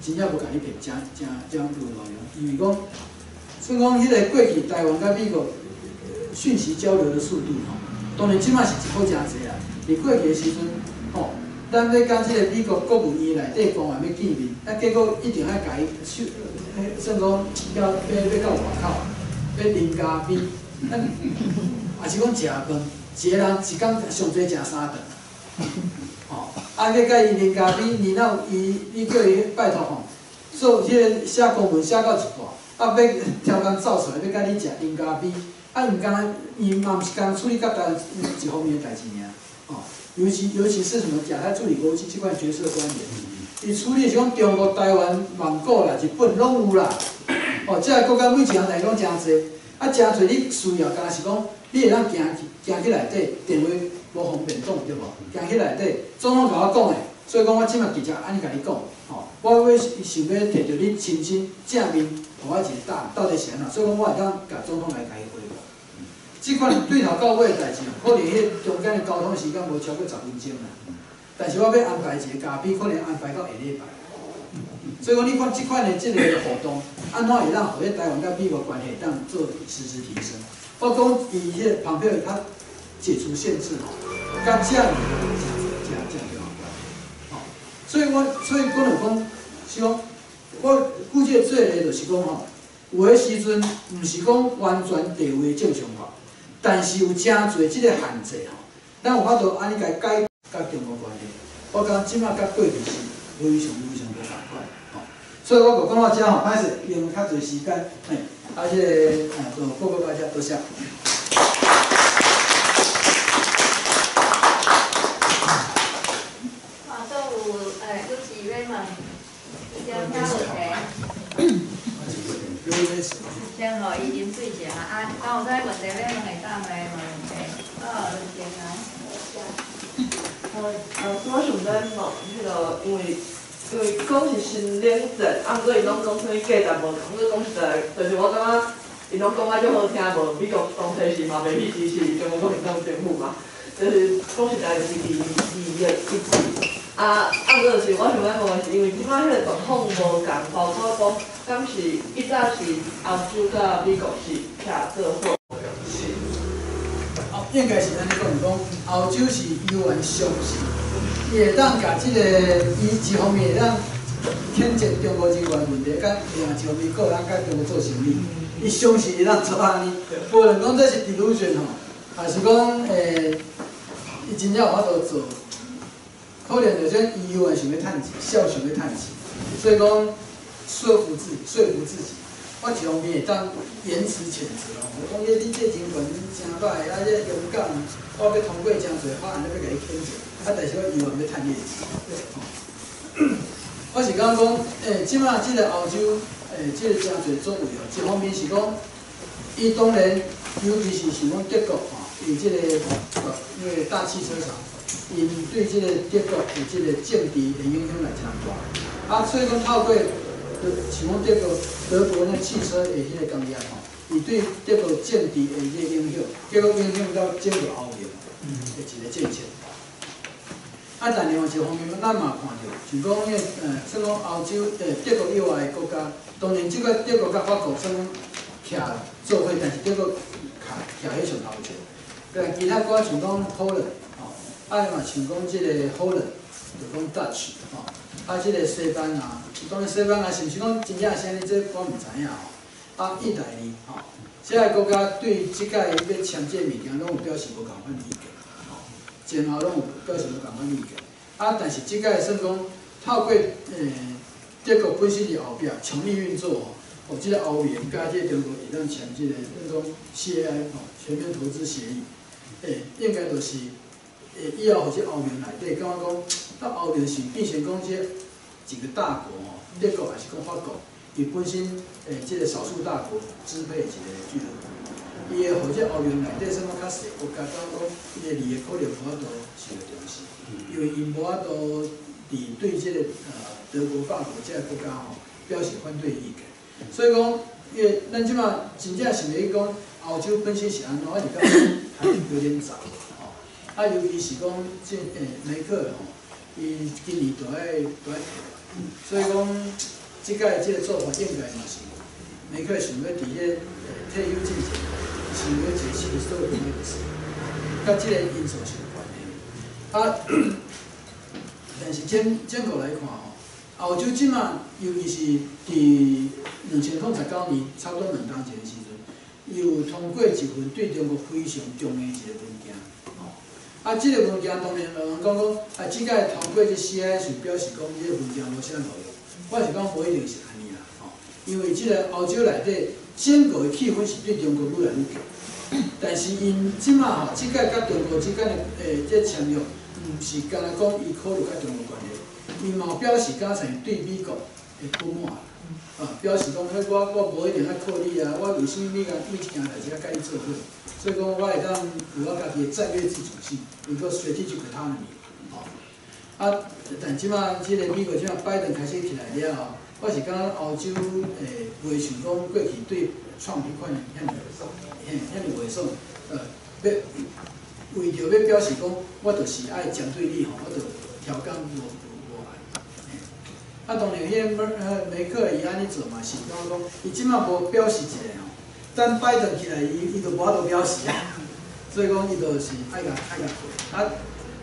真正無共你騙，誠誠誠有路用。因為講，算講彼个過去台灣佮美國訊息交流的速度吼，當然這馬是好誠濟啦。佇過去的時陣吼，咱欲佮這個美國國務院內底官員欲見面，啊，結果一定愛共伊算講欲到外口，欲啉咖啡，咱也是講食飯，一个人一工上濟食三頓，吼，啊，欲佮伊啉咖啡，然後伊你叫伊拜託吼，做彼个寫公文寫到一半，啊，欲超工走出來，欲佮你食啉咖啡，啊，毋敢若伊嘛毋是干處理佮台灣一方面的代誌爾，吼，尤其是什麼亞太助理國務卿這款角色關聯，伊處理是講中國、台灣、蒙古啦、日本攏有啦，哦，這个國家每一項代攏誠濟，啊，誠濟你需要，敢若是講你會當行去內底，電話無方便講對無？行去內底，總統共我講的，所以講我這馬直接按呢共你講，吼，我欲想欲摕著你親身正面，予我一個答案，到底是按怎？所以講我會當共總統來共伊匯報。這款對頭到尾的代誌，可能彼中間的溝通時間無超過10分鐘啦。但是我欲安排一个咖啡，可能安排到下禮拜。所以講，你看這款的這个活動，按怎會當予彼台灣佮美國關係會當做實質提升？我講伊彼个蓬佩奧他解除限制吼，佮這爾誠誠誠重要關係。吼，所以講就講，是講我估計做的就是講吼，有的時陣毋是講完全地位正常化，但是有誠濟這個限制吼，咱有法度按呢共解佮中國關係。我感覺這馬佮過去是非常非常無仝款，吼。所以我就講到遮吼，歹勢用較濟時間，嘿，啊，這個，就報告到遮，多謝。啊，都有有幾位問一點問題。先予伊啉水者啊，敢有啥問題欲問會當來問問題。哦，先來。我想欲問彼个，因為講是新冷戰，啊，毋過𪜶攏講啥物價值無仝，毋過講實在，就是我感覺𪜶攏講啊足好聽，無美國當初時嘛袂去支持中國國民黨政府嘛，就是講實在就是利益一致。啊，毋過就是我想欲問的是，因為這擺彼个狀況無仝，包括講，敢是以早是歐洲佮美國是徛做伙？是。哦，應該是按呢講，講歐洲是猶原相信，伊會當共這個，伊一方面會當譴責中國人權問題，佮另外一方面閣會當佮中國做生意，伊相信會當做按呢。無論講這是 delusion 吼，還是講伊真正有法度做，可能就這伊猶原想欲趁錢，痟想欲趁錢，所以講說服自己，說服自己。我一方面會當言辭譴責哦，我講你這人權誠歹，啊這勇敢，我欲通過誠濟法案，欲共你譴責，啊但是我猶原欲趁你的錢。我是感覺講，這馬這個歐洲，這個誠濟作為哦，一方面是講，伊當然，尤其是像講德國吼，伊這個因為大汽車廠，𪜶對這個德國的這個政治的影響力誠大，啊，所以講透過像講德國那汽車的彼个工業吼，伊對德國政治的彼个影響，結果影響到整個歐盟的一個政策。啊，但另外一方面，咱嘛看著，像講彼個，算講歐洲德國以外的國家，當然這個德國佮法國算講徛做伙，但是德國徛徛彼上頭前。但其他國家像講荷蘭，吼，啊嘛像講這個荷蘭，就講 Dutch，吼，啊這個西班牙，當然西班牙是毋是講真正是按呢？這我毋知影吼。啊，意大利，吼，這个國家對這擺欲簽這个物件，攏有表示無仝款意見，吼，前後攏有表示無仝款意見。啊，但是這擺算講透過德國本身佇後壁強力運作吼，哦，這個歐盟佮這個中國會當簽這個算講 CAI 吼全面投資協議，應該就是以後予這歐盟內底感覺講，到歐盟是變成講這幾個大國吼，德國抑是講法國，伊本身這個少數大國支配一個俱樂部，伊會予這歐盟內底算講較細國家，感覺講伊的利益可能無法度受著重視，因為𪜶無法度佇對這個德國、法國這个國家吼表示反對意見，所以講，因為咱這馬真正想欲去講歐洲本身是按怎，我是感覺還有點早吼。啊，尤其是講這梅克爾吼，伊今年就愛退，所以講這擺這个做法應該嘛是梅克爾想欲佇彼個退休之前，想欲一個新的開始，佮這個因素是有關係。啊，但是整整個來看吼，歐洲這馬尤其是佇2019年，差不多兩冬前的時陣，伊有通過一份對中國非常強硬的一個文件，吼。啊，這个文件當然有人講講，啊，這擺通過這 CAI 是表示講這个文件無啥路用。我是講無一定是按呢啦，吼，因為這个歐洲內底整個的氣氛是對中國愈來愈強，但是𪜶這馬吼，這擺佮中國之間的這簽約，毋是干焦講伊考慮佮中國關係，伊嘛有表示敢像對美國的不滿，啊，表示講，彼我無一定愛靠你啊，我為啥物每工每一件代誌愛佮你做伙？所以講，我會當有我家己的戰略自主性，有個 strategic autonomy，吼。啊，但這馬這个美國這馬拜登開始起來了後，我是感覺歐洲袂像講過去對川普彼款遐爾嘿遐爾袂爽，欲為著欲表示講，我就是愛針對你吼，我就調工無無愛。啊，當然，彼個梅克爾伊按呢做嘛，是感覺講，伊這馬無表示一下吼，等拜登起來，伊就無法度表示啊。所以講，伊就是愛共過。啊，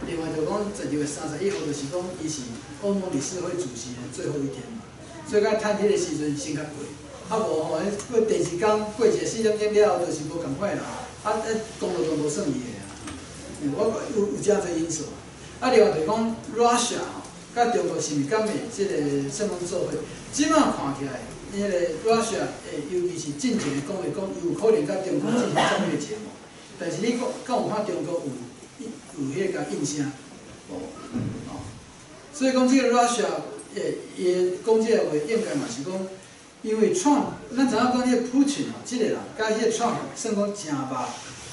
另外就講12月31號，就是講伊是歐盟理事會主席的最後一天嘛，所以講趁彼个時陣先較過。啊無吼，過第二工過一个4點鐘了後，就是無仝款啦。啊，彼功勞都無算伊的啊。我有誠濟因素。啊，另外就是講 Russia 吼，佮中國是毋是敢會這个算講做伙？這馬看起來，彼个 Russia 尤其是進前講話講，有可能佮中國進行戰略結盟。但是你講敢有看中國有彼个共應聲？無，吼。所以講這个 Russia 伊講這个話，應該嘛是講，因為川，咱知影講彼個普京吼，這个人佮彼個川算講誠密，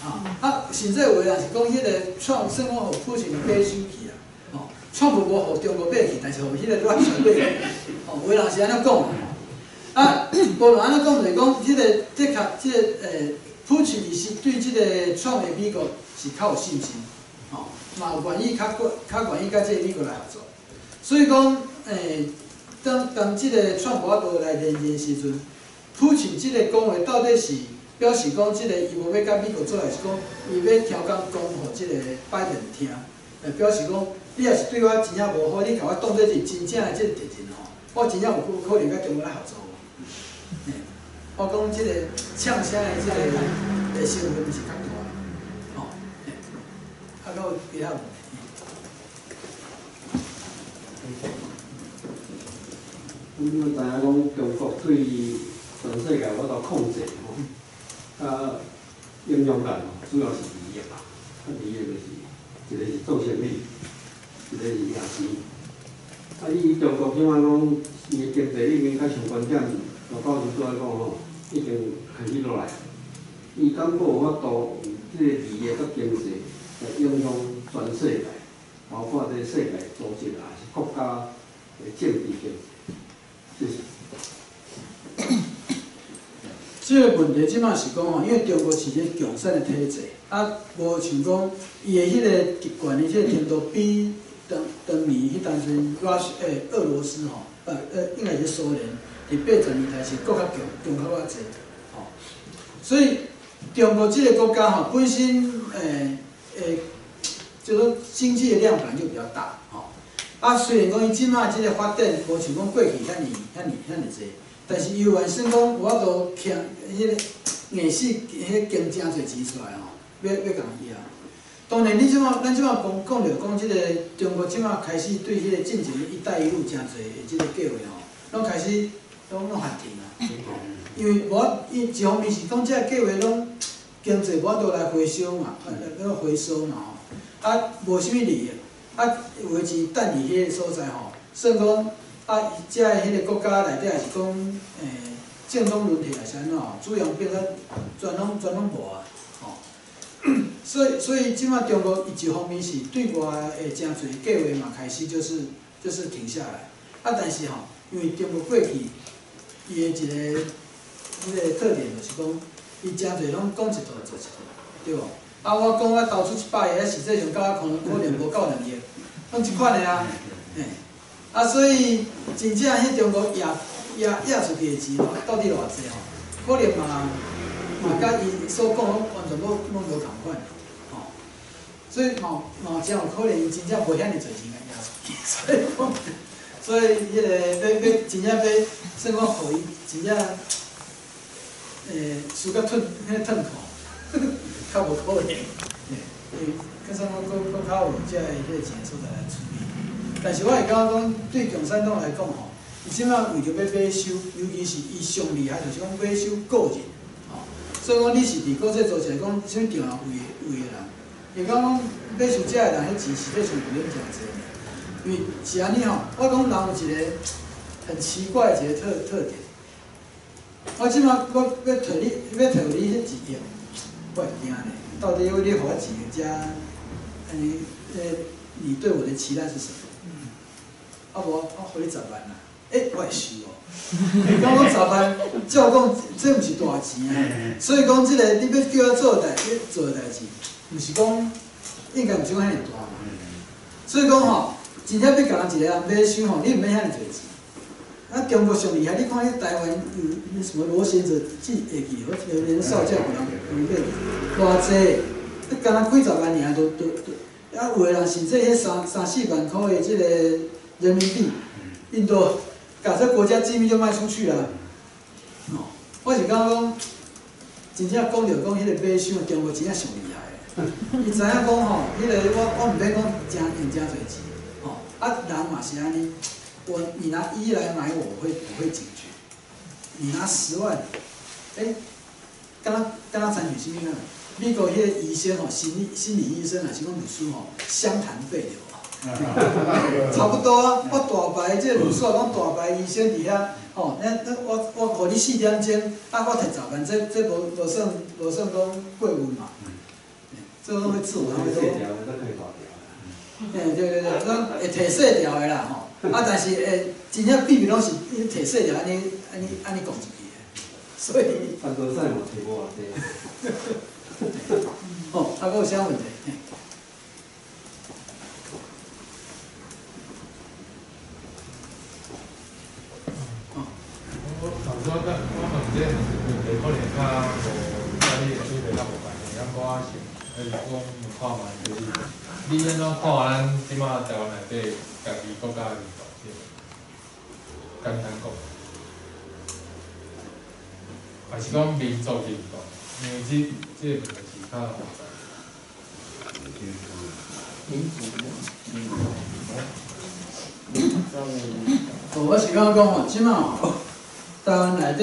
啊，啊，甚至有的人是講彼個川算講予普京買手去啊，吼，川普無予中國買去，但是予彼個 Russia 買去，吼，有的人是按呢講，啊，無論按怎講，就是講這個的確，這个普京是對這个川的美國是較有信心，吼，嘛有願意較願意佮這个美國來合作，所以講，當這个川普無法度來連任時陣，普京這个講話到底是表示講這个伊無欲佮美國做，還是講伊欲調工講予這个拜登聽？表示講你若是對我真正無好，你共我當做是真正的這个敵人吼，我真正有可能佮中國來合作。我講這个嗆聲的這个成分是較大，吼，啊，閣有其他問題？阮知影講中國對全世界有法度控制吼，啊，影響咱主要是利益啦，啊，利益就是一个是做生意，一个是掠錢。啊，以中國這擺講，伊的經濟已經較上懸點，老高頭拄仔講吼，已經開始落來。伊敢閣有法度用這个利益佮經濟來影響全世界，包括這个世界組織，抑是國家的政治經濟。謝謝。這个问题這馬是講吼，因為中國是一個共產的體制，啊，無像講伊的彼個極權的彼個程度比當當年彼當陣俄羅斯吼，應該是蘇聯，佇80年代是閣較強，強較偌濟，吼。所以中國這個國家吼，本身就說經濟的量本來就比較大，吼。啊，雖然講伊這馬這個發展無像講過去遐爾遐爾遐爾濟。但是伊有原算講有法度徛彼个硬死，彼个經誠濟錢出來吼，欲共伊啊。當然，你這馬咱這馬講講著講這个中國這馬開始對彼个進前“一帶一路”誠濟的這个計劃吼，攏開始攏喊停啊。因為無伊一方面是講這个計劃攏經濟無法度來回收嘛，來回收嘛吼，啊無啥物利益，啊有的錢等佇彼个所在吼，算講。啊，遮个彼个國家內底也是講，政黨輪替也是按怎吼，主要變做全攏無啊，吼。所以這馬中國伊一方面是對外的誠濟計劃嘛，開始就是停下來。啊，但是吼，因為中國過去伊的一個彼個特點就是講，伊誠濟攏講一套做一套，對無？啊，我講我投資100億，啊，實際上到我可能無夠2億，攏這款的啊，嘿。啊，所以真正彼中國掖掖掖出去的錢吼，到底偌濟吼？可能嘛嘛佮伊所講攏完全攏無仝款，吼。所以嘛嘛真有可能伊真正無遐爾濟錢共掖出去，所以講，所以彼个欲欲真正欲算講予伊真正輸甲褪彼褪褲，較無可能，因為閣算講閣較有遮个彼个錢所在來處理。但是我會感覺講，對共產黨來講吼，伊這馬為著欲買收，尤其是伊上厲害就是講買收個人，吼。所以講你是佇國際組織來講，啥物重要位位的人，伊講講買收遮个人，彼錢實際上毋免誠濟，因為是按呢吼，我講人有一個很奇怪的一個特點。我這馬我欲提你，欲提予你彼1億，我會驚咧。到底你予我1億遮，按呢？你對我的期待是什麼？啊無，我予你10萬啦，欸，我會收哦。伊講講10萬，照講這毋是大錢啊。所以講這个你欲叫我做代，欲做的代誌，毋是講應該毋是講遐爾大嘛。所以講吼，真正欲共人一個人買收吼，你毋免遐爾濟錢。啊，中國上厲害，你看彼台灣有什麼螺旋者記會記？我連少將予人買偌濟，你敢若幾十萬爾都，啊有的人甚至彼三四萬箍的這个人民幣，𪜶都共這國家機密就賣出去了。哦，我是感覺講，真正講著講彼个買收，中國真正上厲害的。伊知影講吼，彼个我毋免講誠用誠濟錢，吼，啊人嘛是按呢，你拿1來買我，我會警覺。你拿10萬，欸，敢若敢若親像啥物啊？美國彼个醫生吼，心理醫生抑是講律師吼，相談費對無？差不多啊，我大牌這个律師講大牌醫生佇遐，吼，那我予你4點鐘，啊，我提10萬，這無算講過問嘛。這攏會自我安慰都。嘿，對對對，攏會提細條的啦吼，啊，但是會真正秘密攏是提細條按呢按呢按呢講出去的，所以。范多賽嘛提無偌濟。哦，啊，閣有啥問題？我頭先我問這個問題，可能較無佮你的水平較無仝款，啊，我是還是講問看覓，就是你按怎看咱這馬台灣內底家己國家的認同？簡單講，還是講民族認同？因為這個問題是較複雜。民族認同。哦，我是感覺講吼，這馬吼，台灣內底，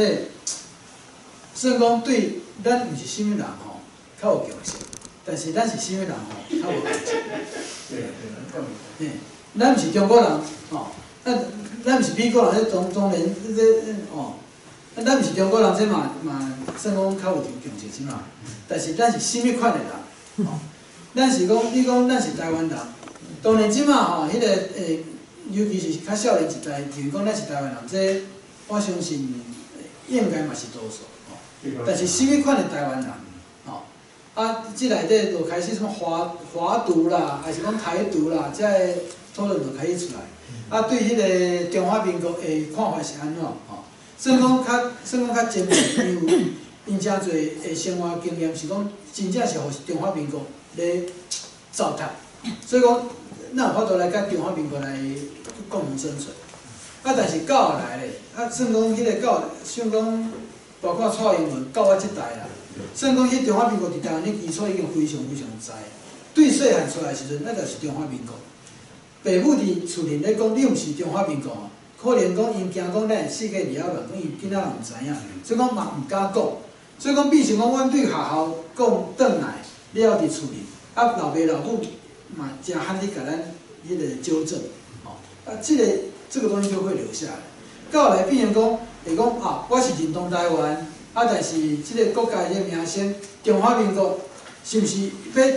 算講對咱毋是啥物人吼，較有共識，但是咱是啥物人吼，較無共識。對對，咱毋是中國人吼，咱毋是美國人，這當然這哦，咱毋是中國人，這嘛嘛算講較有共識這馬，但是咱是啥物款的人？吼，咱是講你講咱是台灣人，當然這馬吼，彼个尤其是較少年一代，認為講咱是台灣人，這我相信應該嘛是多數吼。但是啥物款的台灣人，吼，啊，這內底就開始什麼華獨啦，還是講台獨啦，這个討論就開始出來。啊，對彼个中華民國的看法是按怎？吼，算講較前面，因為𪜶誠濟的生活經驗是講，真正是予中華民國咧糟蹋，所以講，咱有法度來佮中華民國來共同生存。啊，但是到後來咧，啊，算講彼个到，算講包括蔡英文到我這代啦，算講彼中華民國佇台灣的基礎已經非常非常在。對細漢出來的時陣，咱就是中華民國。爸母佇厝裡咧講，你毋是中華民國哦，可能講𪜶驚講咱會四界離遐亂，講𪜶囡仔人毋知影，所以講嘛毋敢講。所以講變成講，阮對學校講轉來了佇厝裡，啊老爸老母嘛誠罕去共咱彼个糾正，吼，啊，這個東西就會留下來。到後來變成講，會講啊，我是認同台灣，啊，但是這個國家的名稱中華民國，是毋是欲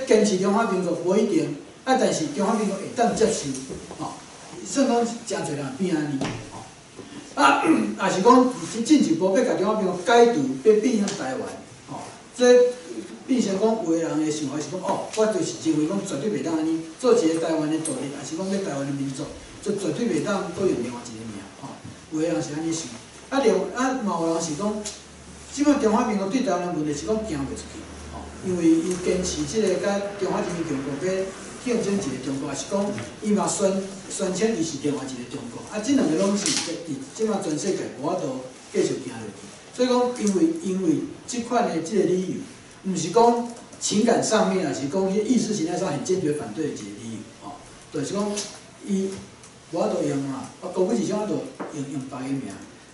堅持中華民國？無一定。啊，但是中華民國會當接受，吼，算講誠濟人變按呢，吼，啊，也是講進一步欲共中華民國解除，欲變成台灣，吼，這變成講有的人的想法是講，哦，我就是認為講絕對袂當按呢做一个台灣的獨立，還是講欲台灣的民族，就絕對袂當閣用另外一个名，吼，有的人是按呢想，啊，另啊嘛有人是講，這擺中華民國對台灣的問題是講行袂出去，吼，因為𪜶堅持這个佮中華人民共和國欲競爭一个中國，還是講伊嘛宣稱伊是另外一个中國，啊，這兩個攏是佇這擺全世界無法度繼續行落去。所以講，因為這款的這个理由，毋是講情感上面，還是講彼意識形態上很堅決反對的一个理由，吼，就是講伊無法度用嘛，啊，國語是啥，就用別个名，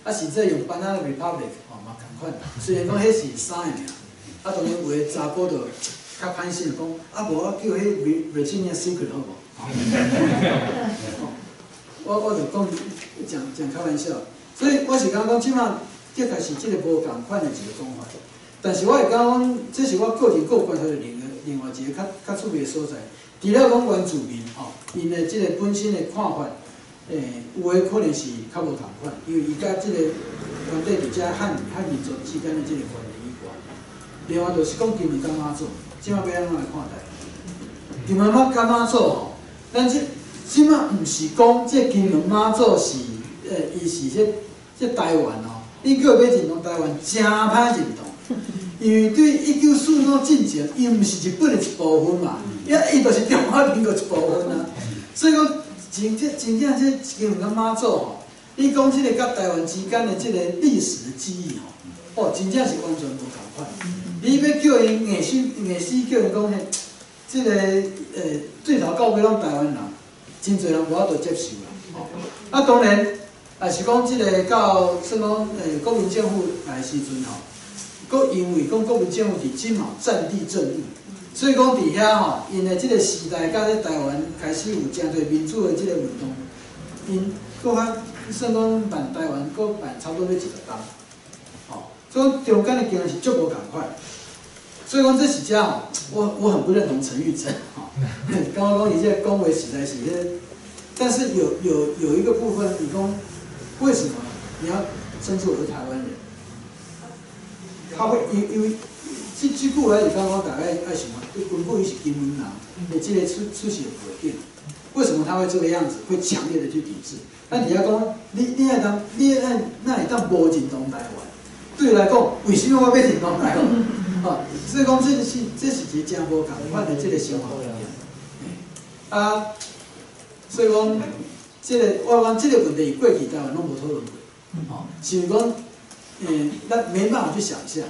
啊，甚至用 Banana Republic 吼嘛仝款，雖然講彼是三个名，啊，當然有的查埔就較歹心講，啊，無我叫彼 Virginia Secret 好無？我就講講講開玩笑，所以我是感覺講，這擺的確是這个無仝款的一个講法。但是我會感覺講，這是我個人閣觀察著另外一个較趣味的所在。除了講原住民吼，𪜶的這个本身的看法，有的可能是較無仝款，因為伊佮這个原底佇遮漢民族之間的這个關係以外。另外就是講金門佮馬祖，這擺欲按怎來看待？金門佮馬祖吼，咱這擺毋是講這金門馬祖是，伊是這台灣哦，你叫伊欲認同台灣，誠歹認同。因為對1945進前，伊毋是日本的一部分嘛，伊就是中華民國一部分啊。所以講，真正這金門佮馬祖吼，你講這個佮台灣之間的這个歷史記憶吼，哦，真正是完全無仝款。你欲叫𪜶硬死叫𪜶講彼，這个對頭到尾攏台灣人，真濟人無法度接受啦。吼，啊，當然，也是講這个到算講國民政府來的時陣吼，閣因為講國民政府佇這嘛有戰地政務，所以講佇遐吼，𪜶的這个時代佮咧台灣開始有誠濟民主的這个運動，𪜶閣較算講辦台灣，閣辦差不多欲一十冬，吼，所以講中間的經驗是足無仝款。所以講這是遮吼，我很不認同陳玉珍吼，感覺講伊這个講話實在是彼，但是有一個部分，伊講為什麼你要稱之為是台灣人？他會因為這句話是感覺大家愛想看，根本伊是金門人，的這个出世的背景，為什麼他會這個樣子？會強烈的去抵制？咱佇遐講，你愛當你愛哪會當無認同台灣？對伊來講，為什麼我欲認同台灣？吼，所以講這是一個誠無仝款的這个生活經驗。啊，所以講，這个我講這个問題，過去台灣攏無討論過，吼，是講，咱沒辦法去想象，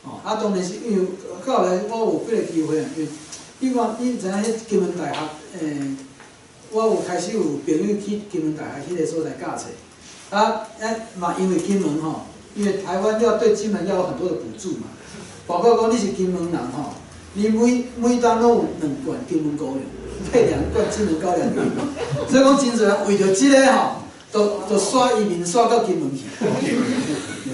哦，啊，當然是因為到後來我有幾个機會啊，因為你看你知影彼金門大學，我有開始有朋友去金門大學彼个所在教冊，啊嘛因為金門吼，因為台灣要對金門要有很多的補助嘛，包括講你是金門人吼，你每冬攏有兩罐金門高粱，配兩罐金門高粱給你，所以講真濟人為著這个吼，都徙移民徙到金門去。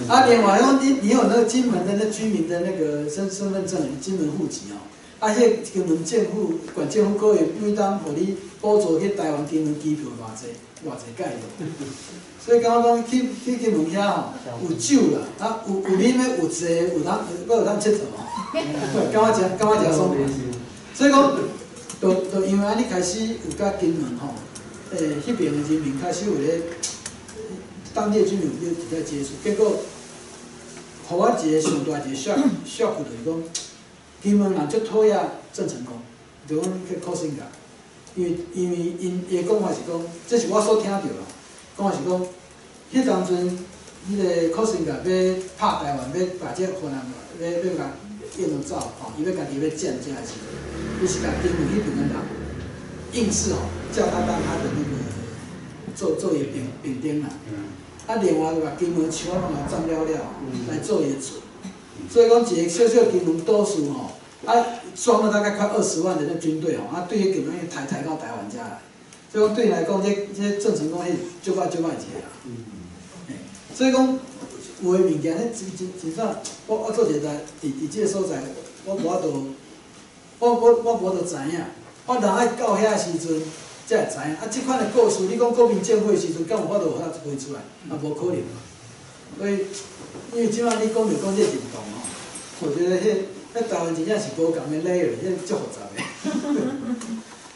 啊，另外講你有那個金門的那居民的那個身份證，金門戶籍哦，啊，彼个金门政府、县政府阁会每当予你补助去台湾金门机票偌济偌济盖落。所以感觉讲去金门遐吼，有酒啦，啊有有啉的有坐，有通阁有通𨑨迌吼，感觉诚爽快。所以讲，就因为按呢开始有佮金门吼，彼边的人民开始有咧，当地的居民有咧在接触，结果，予我一个上大一个 shock 就是讲，金门人足讨厌郑成功，就讲去柯兴噶，因为𪜶的讲法是讲，这是我所听著啦，讲法是讲，彼当阵，彼个柯兴噶欲拍台湾，欲把这河南欲共引落走，吼，伊欲家己欲占遮的时阵，伊是共金门彼边的人，硬是吼叫他当他的那个做伊的兵丁啦。啊，另外就共金门树仔拢共斩了了，来做伊的船。所以讲一个小小金门岛屿吼，啊，装了大概快20万人的军队吼，啊，对彼金门抬到台湾遮来。所以讲对𪜶来讲，这郑成功彼足歹足歹一个啦。所以讲有的物件，彼真真真正，我做一个伫这个所在，我无法度，我无法度知影。我人爱到遐时阵，才会知影。啊，这款的故事，你讲国民政府的时阵，敢有法度予它批出来？也无可能嘛。所以，因为这摆你讲著讲这认同吼，我觉得彼台湾真正是无仝的 layer，彼足复杂的。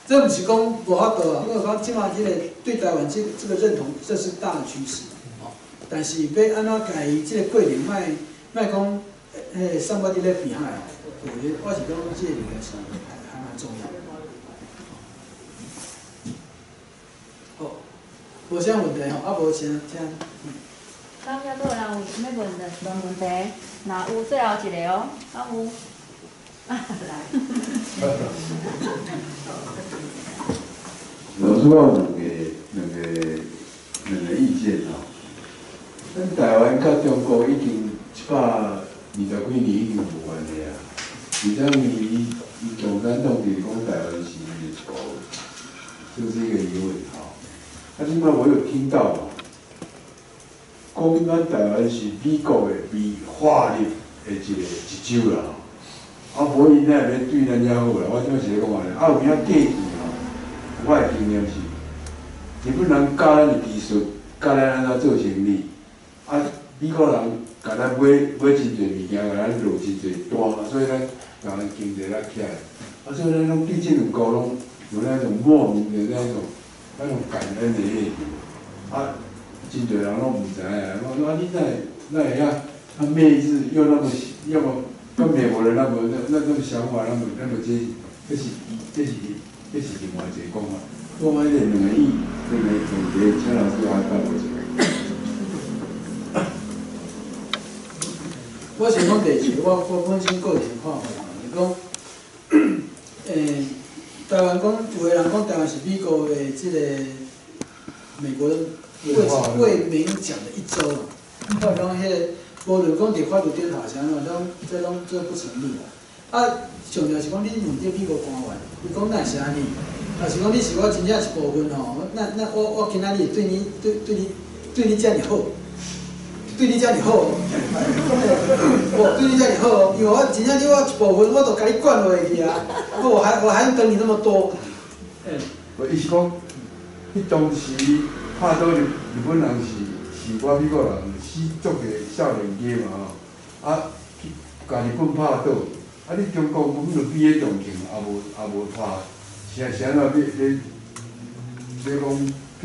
这毋是讲无法度啊，我讲这摆这个对台湾这个认同，这是大的趋势，吼。但是欲按怎共伊这个过程，莫讲，somebody left behind 吼，我觉得我是讲这个物件是还蛮重要的。好，无啥问题吼，啊无请。敢犹阁有人有啥物问题？若有最后一个哦，敢有？啊，来。老师，我有两个意见吼。咱台湾佮中国已经120几年已经无关系啊，而且伊共产党就是讲台湾是伊的一部分，这是一个疑问吼。啊，这摆我有听到，讲咱台湾是美国的被划入的一州啦，啊，无𪜶哪会欲对咱遮好啦？我这摆是咧讲按呢，啊，有影过去吼，我的经验是，日本人教咱的技术，教咱按怎做生意，啊，美国人共咱买真济物件，共咱落真济单，所以咱共咱经济才起来。啊，所以咱拢对这两国拢有那种莫名的那种感恩的彼个，啊。真济人拢毋知影，我说啊，你哪会遐啊媚日又那么要么跟美国人那么想法那么接近，这是另外一个讲法。我迄个两个问题，请老师来答我一下。我想讲第一个，我本身个人看法，就是讲，台湾讲有的人讲台湾是美国的这个美国人。为民讲的一州，我讲彼个无论讲伫法律顶头啥物，拢这拢这不成立啦。啊，上要是讲你问这美国官员，伊讲哪是按呢？若是讲你是我真正一部分吼，那我今仔日对你对对你对你遮尔好，对你遮尔好，无对你遮尔好，因为我真正你我一部分，我都共你管落去啊，我还等你那么多。我伊是讲，彼当时。拍倒日本人是我美国人死足个少年家嘛吼，啊去共日本拍倒，啊你中国根本就比彼重庆也无拍，是按怎欲讲叫，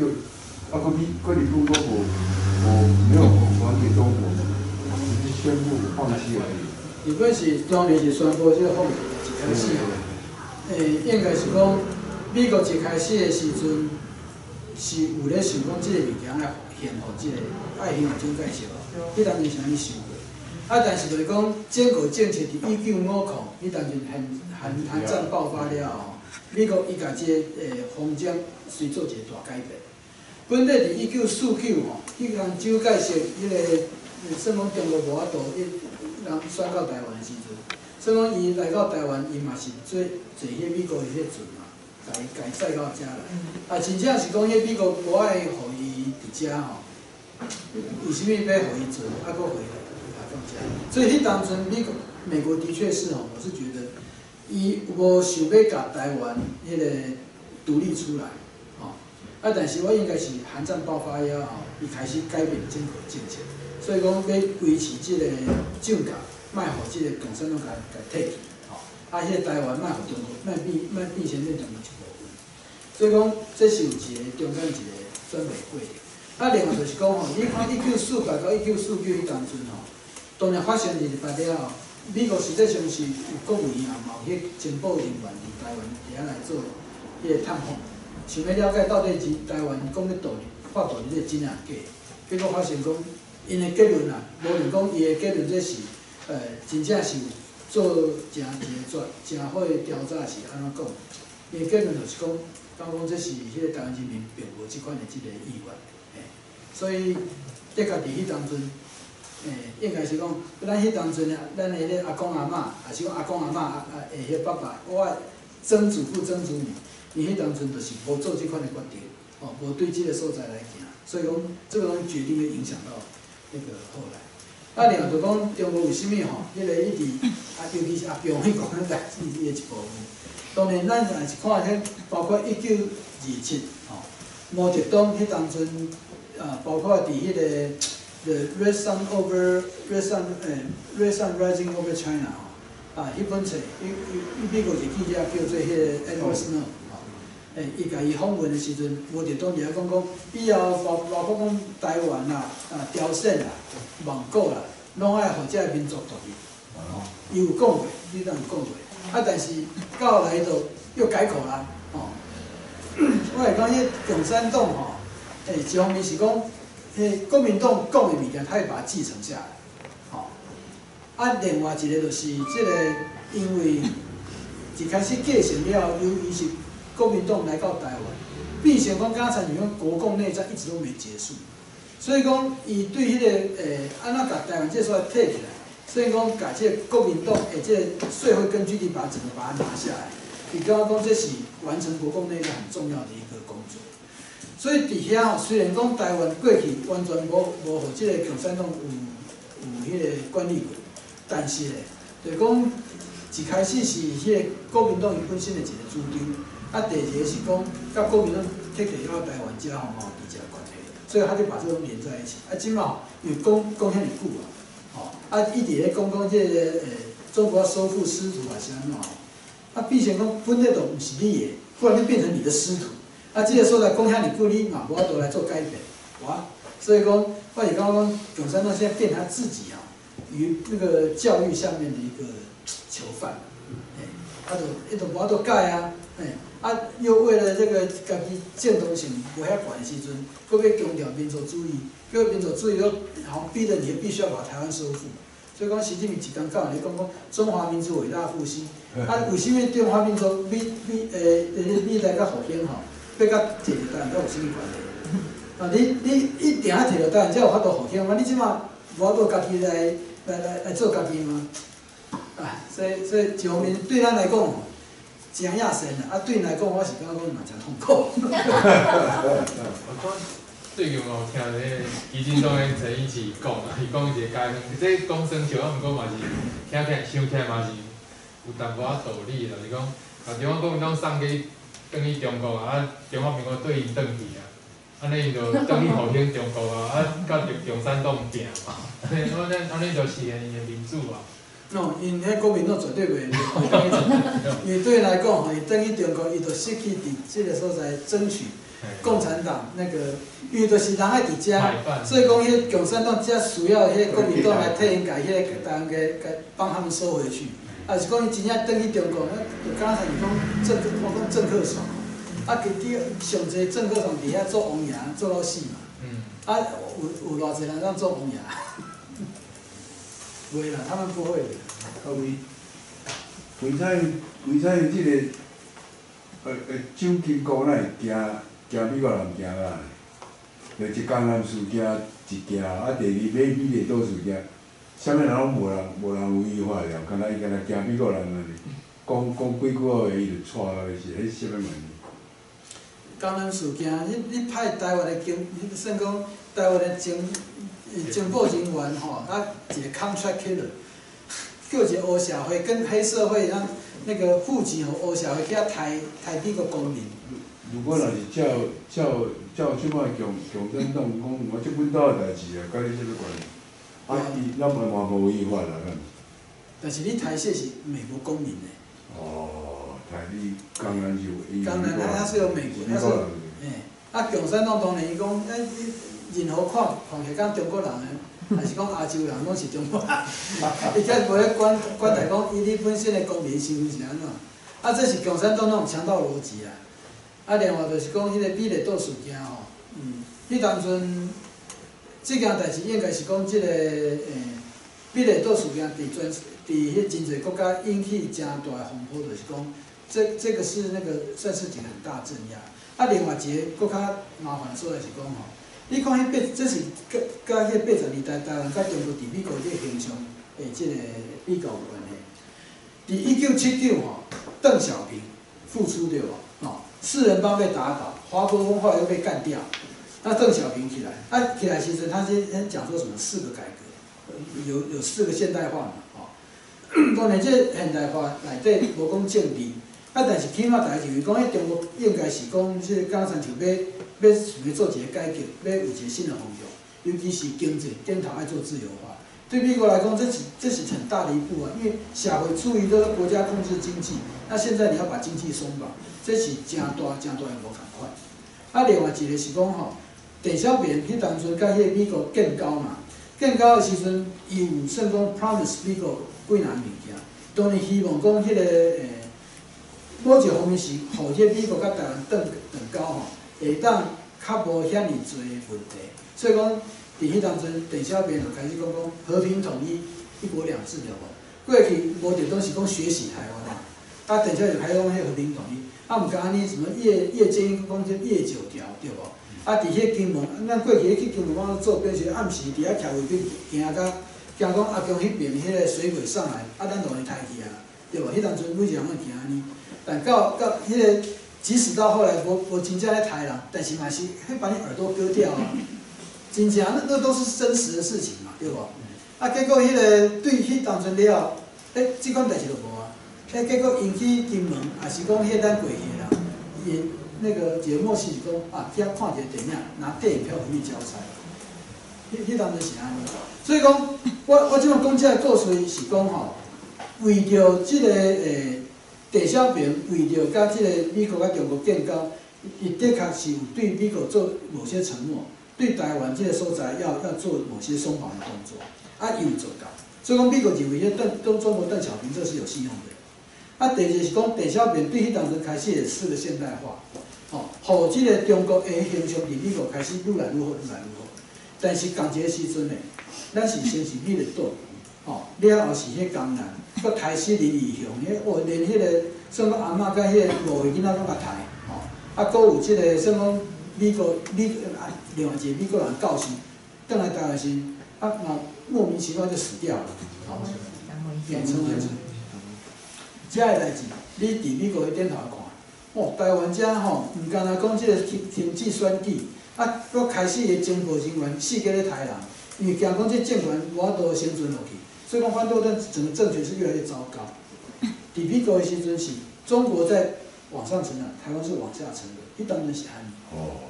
啊阁阁日本阁无没有还给中国嘛，只是宣布放弃而已。日本是当年是宣布这个放弃，一开始，应该是讲美国一开始的时阵。是有咧想讲，这个物件爱献予这个，爱献予蒋介石，彼当阵是按呢想过。啊，但是就是讲，整个政策伫1950，彼当阵韩战爆发了后，美国伊共这个方针随做一个大改变。本来伫1949吼，彼当蒋介石彼个算讲中国无法度，伊人选到台湾的时阵，算讲伊来到台湾，伊嘛是坐彼美国的彼船嘛。共伊载到遮来，啊，真正是讲，彼美国无爱予伊伫遮吼，为啥物欲予伊船，啊，阁予伊来到遮？所以彼当阵美国的确是吼，我是觉得伊無想欲共台灣彼個獨立出來，吼。啊，但是我應該是韓戰爆發了後，伊開始改變整個政策，所以講欲維持這個蔣共，莫予這個共產黨共共提去，吼。啊，彼個台灣莫予中國，莫變莫變成變成一部分。所以講，這是有一個中間一個轉變過程。啊，另外就是講吼，你看1948到1949彼當陣吼，當然發生二二八了後，美國實際上是有國務院嘛有彼情報人員佇台灣佇遐來做彼個探訪，想欲了解到底是台灣講欲獨立、發獨立這真抑假？結果發現講，𪜶的結論啊，無論講伊的結論這是，真正是有做誠一個專誠好的調查是按怎講？伊的結論就是講，講講這是彼個台灣人民並無這款的這個意願，所以的確佇彼當陣，應該是講，咱彼當陣啊，咱的彼個阿公阿嬤，抑是講阿公阿嬤啊的彼爸爸，我的曾祖父、曾祖母，𪜶彼當陣就是無做這款的決定，哦，無對這個所在來行，所以講這個東西決定會影響到那個後來。啊，另外就講中國為啥物吼，彼個一直啊，尤其是阿共彼講的代誌伊的一部分。當然，咱若是看彼包括1927吼，毛澤東彼當陣啊，包括佇彼個 The Red Sun over Red Sun 欸 Red Sun Rising over China 吼，啊，彼本冊，伊伊美國一個記者叫做彼個 Edward Snow 吼，欸，伊共伊訪問的時陣，毛澤東佇遐講講，以後包包括講台灣啦、啊朝鮮啦、蒙古啦，攏愛予這个民族獨立，吼，伊有講過，伊當有講過。啊，但是到後來就又改口啦，吼。我會講，彼共產黨吼，欸，一方面是講，彼國民黨講的物件，他會把它繼承下來，吼。啊，另外一個就是這個，因為一開始繼承了後，由於是國民黨來到台灣，變成講敢若親像講國共內戰一直都沒結束，所以講伊對彼個按怎共台灣這所在提起來，所以講共這個國民黨的這個稅會根據地把整個把它拿下來，伊感覺講這是完成國共內戰很重要的一個工作。所以佇遐吼，雖然講台灣過去完全無無予這個共產黨有彼個管理過，但是咧，就是講一開始是彼個國民黨伊本身的一個主張，啊，第二個是講佮國民黨撤退到台灣遮吼嘛有直接關係，所以他就把這種連在一起。啊，這馬因為講講遐爾久啊，吼，啊，一直咧講講這個中國要收復失土啊，是按怎吼？啊，變成講本來就毋是你的，忽然間變成你的失土。啊，這個所在講遐爾久，你嘛無法度來做改變，哇！所以講，我是感覺講，共產黨現在變他自己啊，於那個教育下面的一個囚犯，欸，啊，就伊就無法度改啊，欸，啊，又為了這個家己正當性無遐懸的時陣，閣欲強調民族主義，閣民族主義閣好像逼得你必須要把台灣收復。所以講，習近平一工到晚咧講講中華民族偉大復興，啊，為啥物中華民族美美美來佮復興吼？欲佮摕著台灣閣有啥物關係？啊，你你一定愛摕著台灣才有法度復興嗎？你這馬無法度家己來來來來做家己嗎？啊，所以所以一方面對咱來講，誠野神啦，啊，對𪜶來講，我是感覺講嘛誠痛苦。我最近有聽那個基進黨的陳奕齊講啊，伊講一個解這講耍笑，啊，毋過嘛是聽起來想起來嘛是有淡薄仔道理啦，就是講，啊，中國國民黨送去轉去中國啊，中華民國對𪜶轉去啊，按呢𪜶就轉去復興中國啊，啊，佮共產黨拚嘛，按呢按呢就實現𪜶的民主啊。喏，𪜶彼國民黨絕對袂袂轉去中國，因為對𪜶來講吼，伊轉去中國，伊就失去佇這個所在爭取共產黨那個，因為就是人愛佇遮，所以講彼共產黨才需要彼國民黨來替𪜶共彼個台灣給給幫他們收回去。啊，是講伊真正轉去中國，那就敢若是講政客，我講政客爽，啊，其實上濟政客爽佇遐做王爺，做到死嘛。啊，有有偌濟人通做王爺？袂啦，他們不會的。啊，為為啥為啥這個蔣經國哪會驚驚美國人驚啦？就一江南事件一件，啊，第二美美麗島事件，啥物人攏無人無人有伊法了，敢若伊敢若驚美國人按呢，講講幾句話伊就掣落去，是彼啥物原因？江南事件，你你派台灣的警，你算講台灣的情情報人員吼，啊，一個 contract killer，叫一个黑社会跟黑社会，讓那個付錢予黑社會去遐刣刣美國公民。如果若是照這擺共產黨講，我這阮兜的代誌啊，佮你啥物關係？啊，伊咱嘛嘛無違法啊，敢？但是你刣死是美國公民呢。哦，刣你當然是有。當然，他是有美國，他是，欸，啊，共產黨當然伊講，欸，任何看看起來敢中國人的，還是講亞洲人，攏是中國人，伊才無咧管管待講，伊你本身的公民身份是按怎？啊，這是共產黨那種強盜邏輯啊！啊，另外就是講彼个美麗島事件吼，彼當陣，這件代誌應該是講這个美麗島事件佇全佇彼真濟國家引起誠大的風波，就是講，這個是那個算是一個很大鎮壓。啊，另外一个閣較麻煩的所在是講吼，你看彼八，這是佮佮彼80年代台灣佮中國佇美國這個形象的這個比較有關係。佇1979吼，鄧小平復出對無？吼，四人幫被打倒，華國鋒後來又被幹掉，那鄧小平起來，啊起來時陣他先講說什麼四個改革，有四個現代化嘛，吼。當然這現代化內底無講政治，啊但是起碼大家認為講，彼中國應該是講，這個敢親像欲想欲做一個改革，欲有一個新的方向，尤其是經濟頂頭愛做自由化。對美國來講，這是很大的一步啊，因為社會主義都是國家控制經濟，那現在你要把經濟鬆綁，這是誠大誠大的無仝款。啊，另外一個是講吼，鄧小平彼當陣佮彼個美國建交嘛，建交的時陣，伊有算講 promise 美國幾若物件，當然希望講彼個某一方面是，予這個美國佮台灣斷斷交吼，會當較無遐爾濟問題，所以講。佇彼當陣，鄧小平就開始講講和平統一、一國兩制對無？過去毛澤東是講血洗台灣嘛，啊，鄧小平就開始講彼和平統一，啊，毋敢按呢什麼葉劍英講這葉九條對無？啊，佇彼金門，咱過去去金門講做兵時，暗時佇遐徛衛兵，驚甲驚講阿共彼邊彼个水鬼上來，啊，咱就予伊刣去啊，對無？彼當陣每一个人攏會驚按呢，但到彼个，即使到後來無真正咧刣人，但是嘛是會把你耳朵割掉啊。真正，那都是真實的事情嘛，對無？啊，結果彼个對彼當陣了後，欸，這款代誌就無啊。欸，結果𪜶去金門，也是講彼個咱過去的人，伊那個一個默契是講啊，去遐看一個電影，拿電影票回去交差。彼當陣是按呢。所以講，我這擺講這个故事是講吼，為著這个鄧小平為著佮這個美國佮中國建交，伊的確是有對美國做某些承諾。對台灣這個所在要做某些鬆綁的動作，啊，伊有做到，所以講美國認為彼鄧中國鄧小平這是有信用的。啊，第二是講鄧小平對彼當陣開始的四個現代化，吼，予這個中國的形象佇美國開始愈來愈好，愈來愈好。但是仝一個時陣呢，咱是先是美麗島，吼，了後是彼江南，閣刣死林義雄，彼哦連彼个算講阿嬤佮彼個5歲囡仔攏共刣，吼，啊，閣有這個算講美國美啊，另外一個美國人教授，轉來台灣時，啊嘛莫名其妙就死掉了，吼，變成為這个代誌，你佇美國彼頂頭看，哦，台灣遮吼，毋干焦講這个停止選舉，啊，閣開始的情報人員四界咧刣人，因為驚講這政權無法度生存落去，所以講反倒咱整個政權是越來越糟糕。佇美國的時陣是中國在往上成長，台灣是往下沉的，彼當陣是按呢。哦。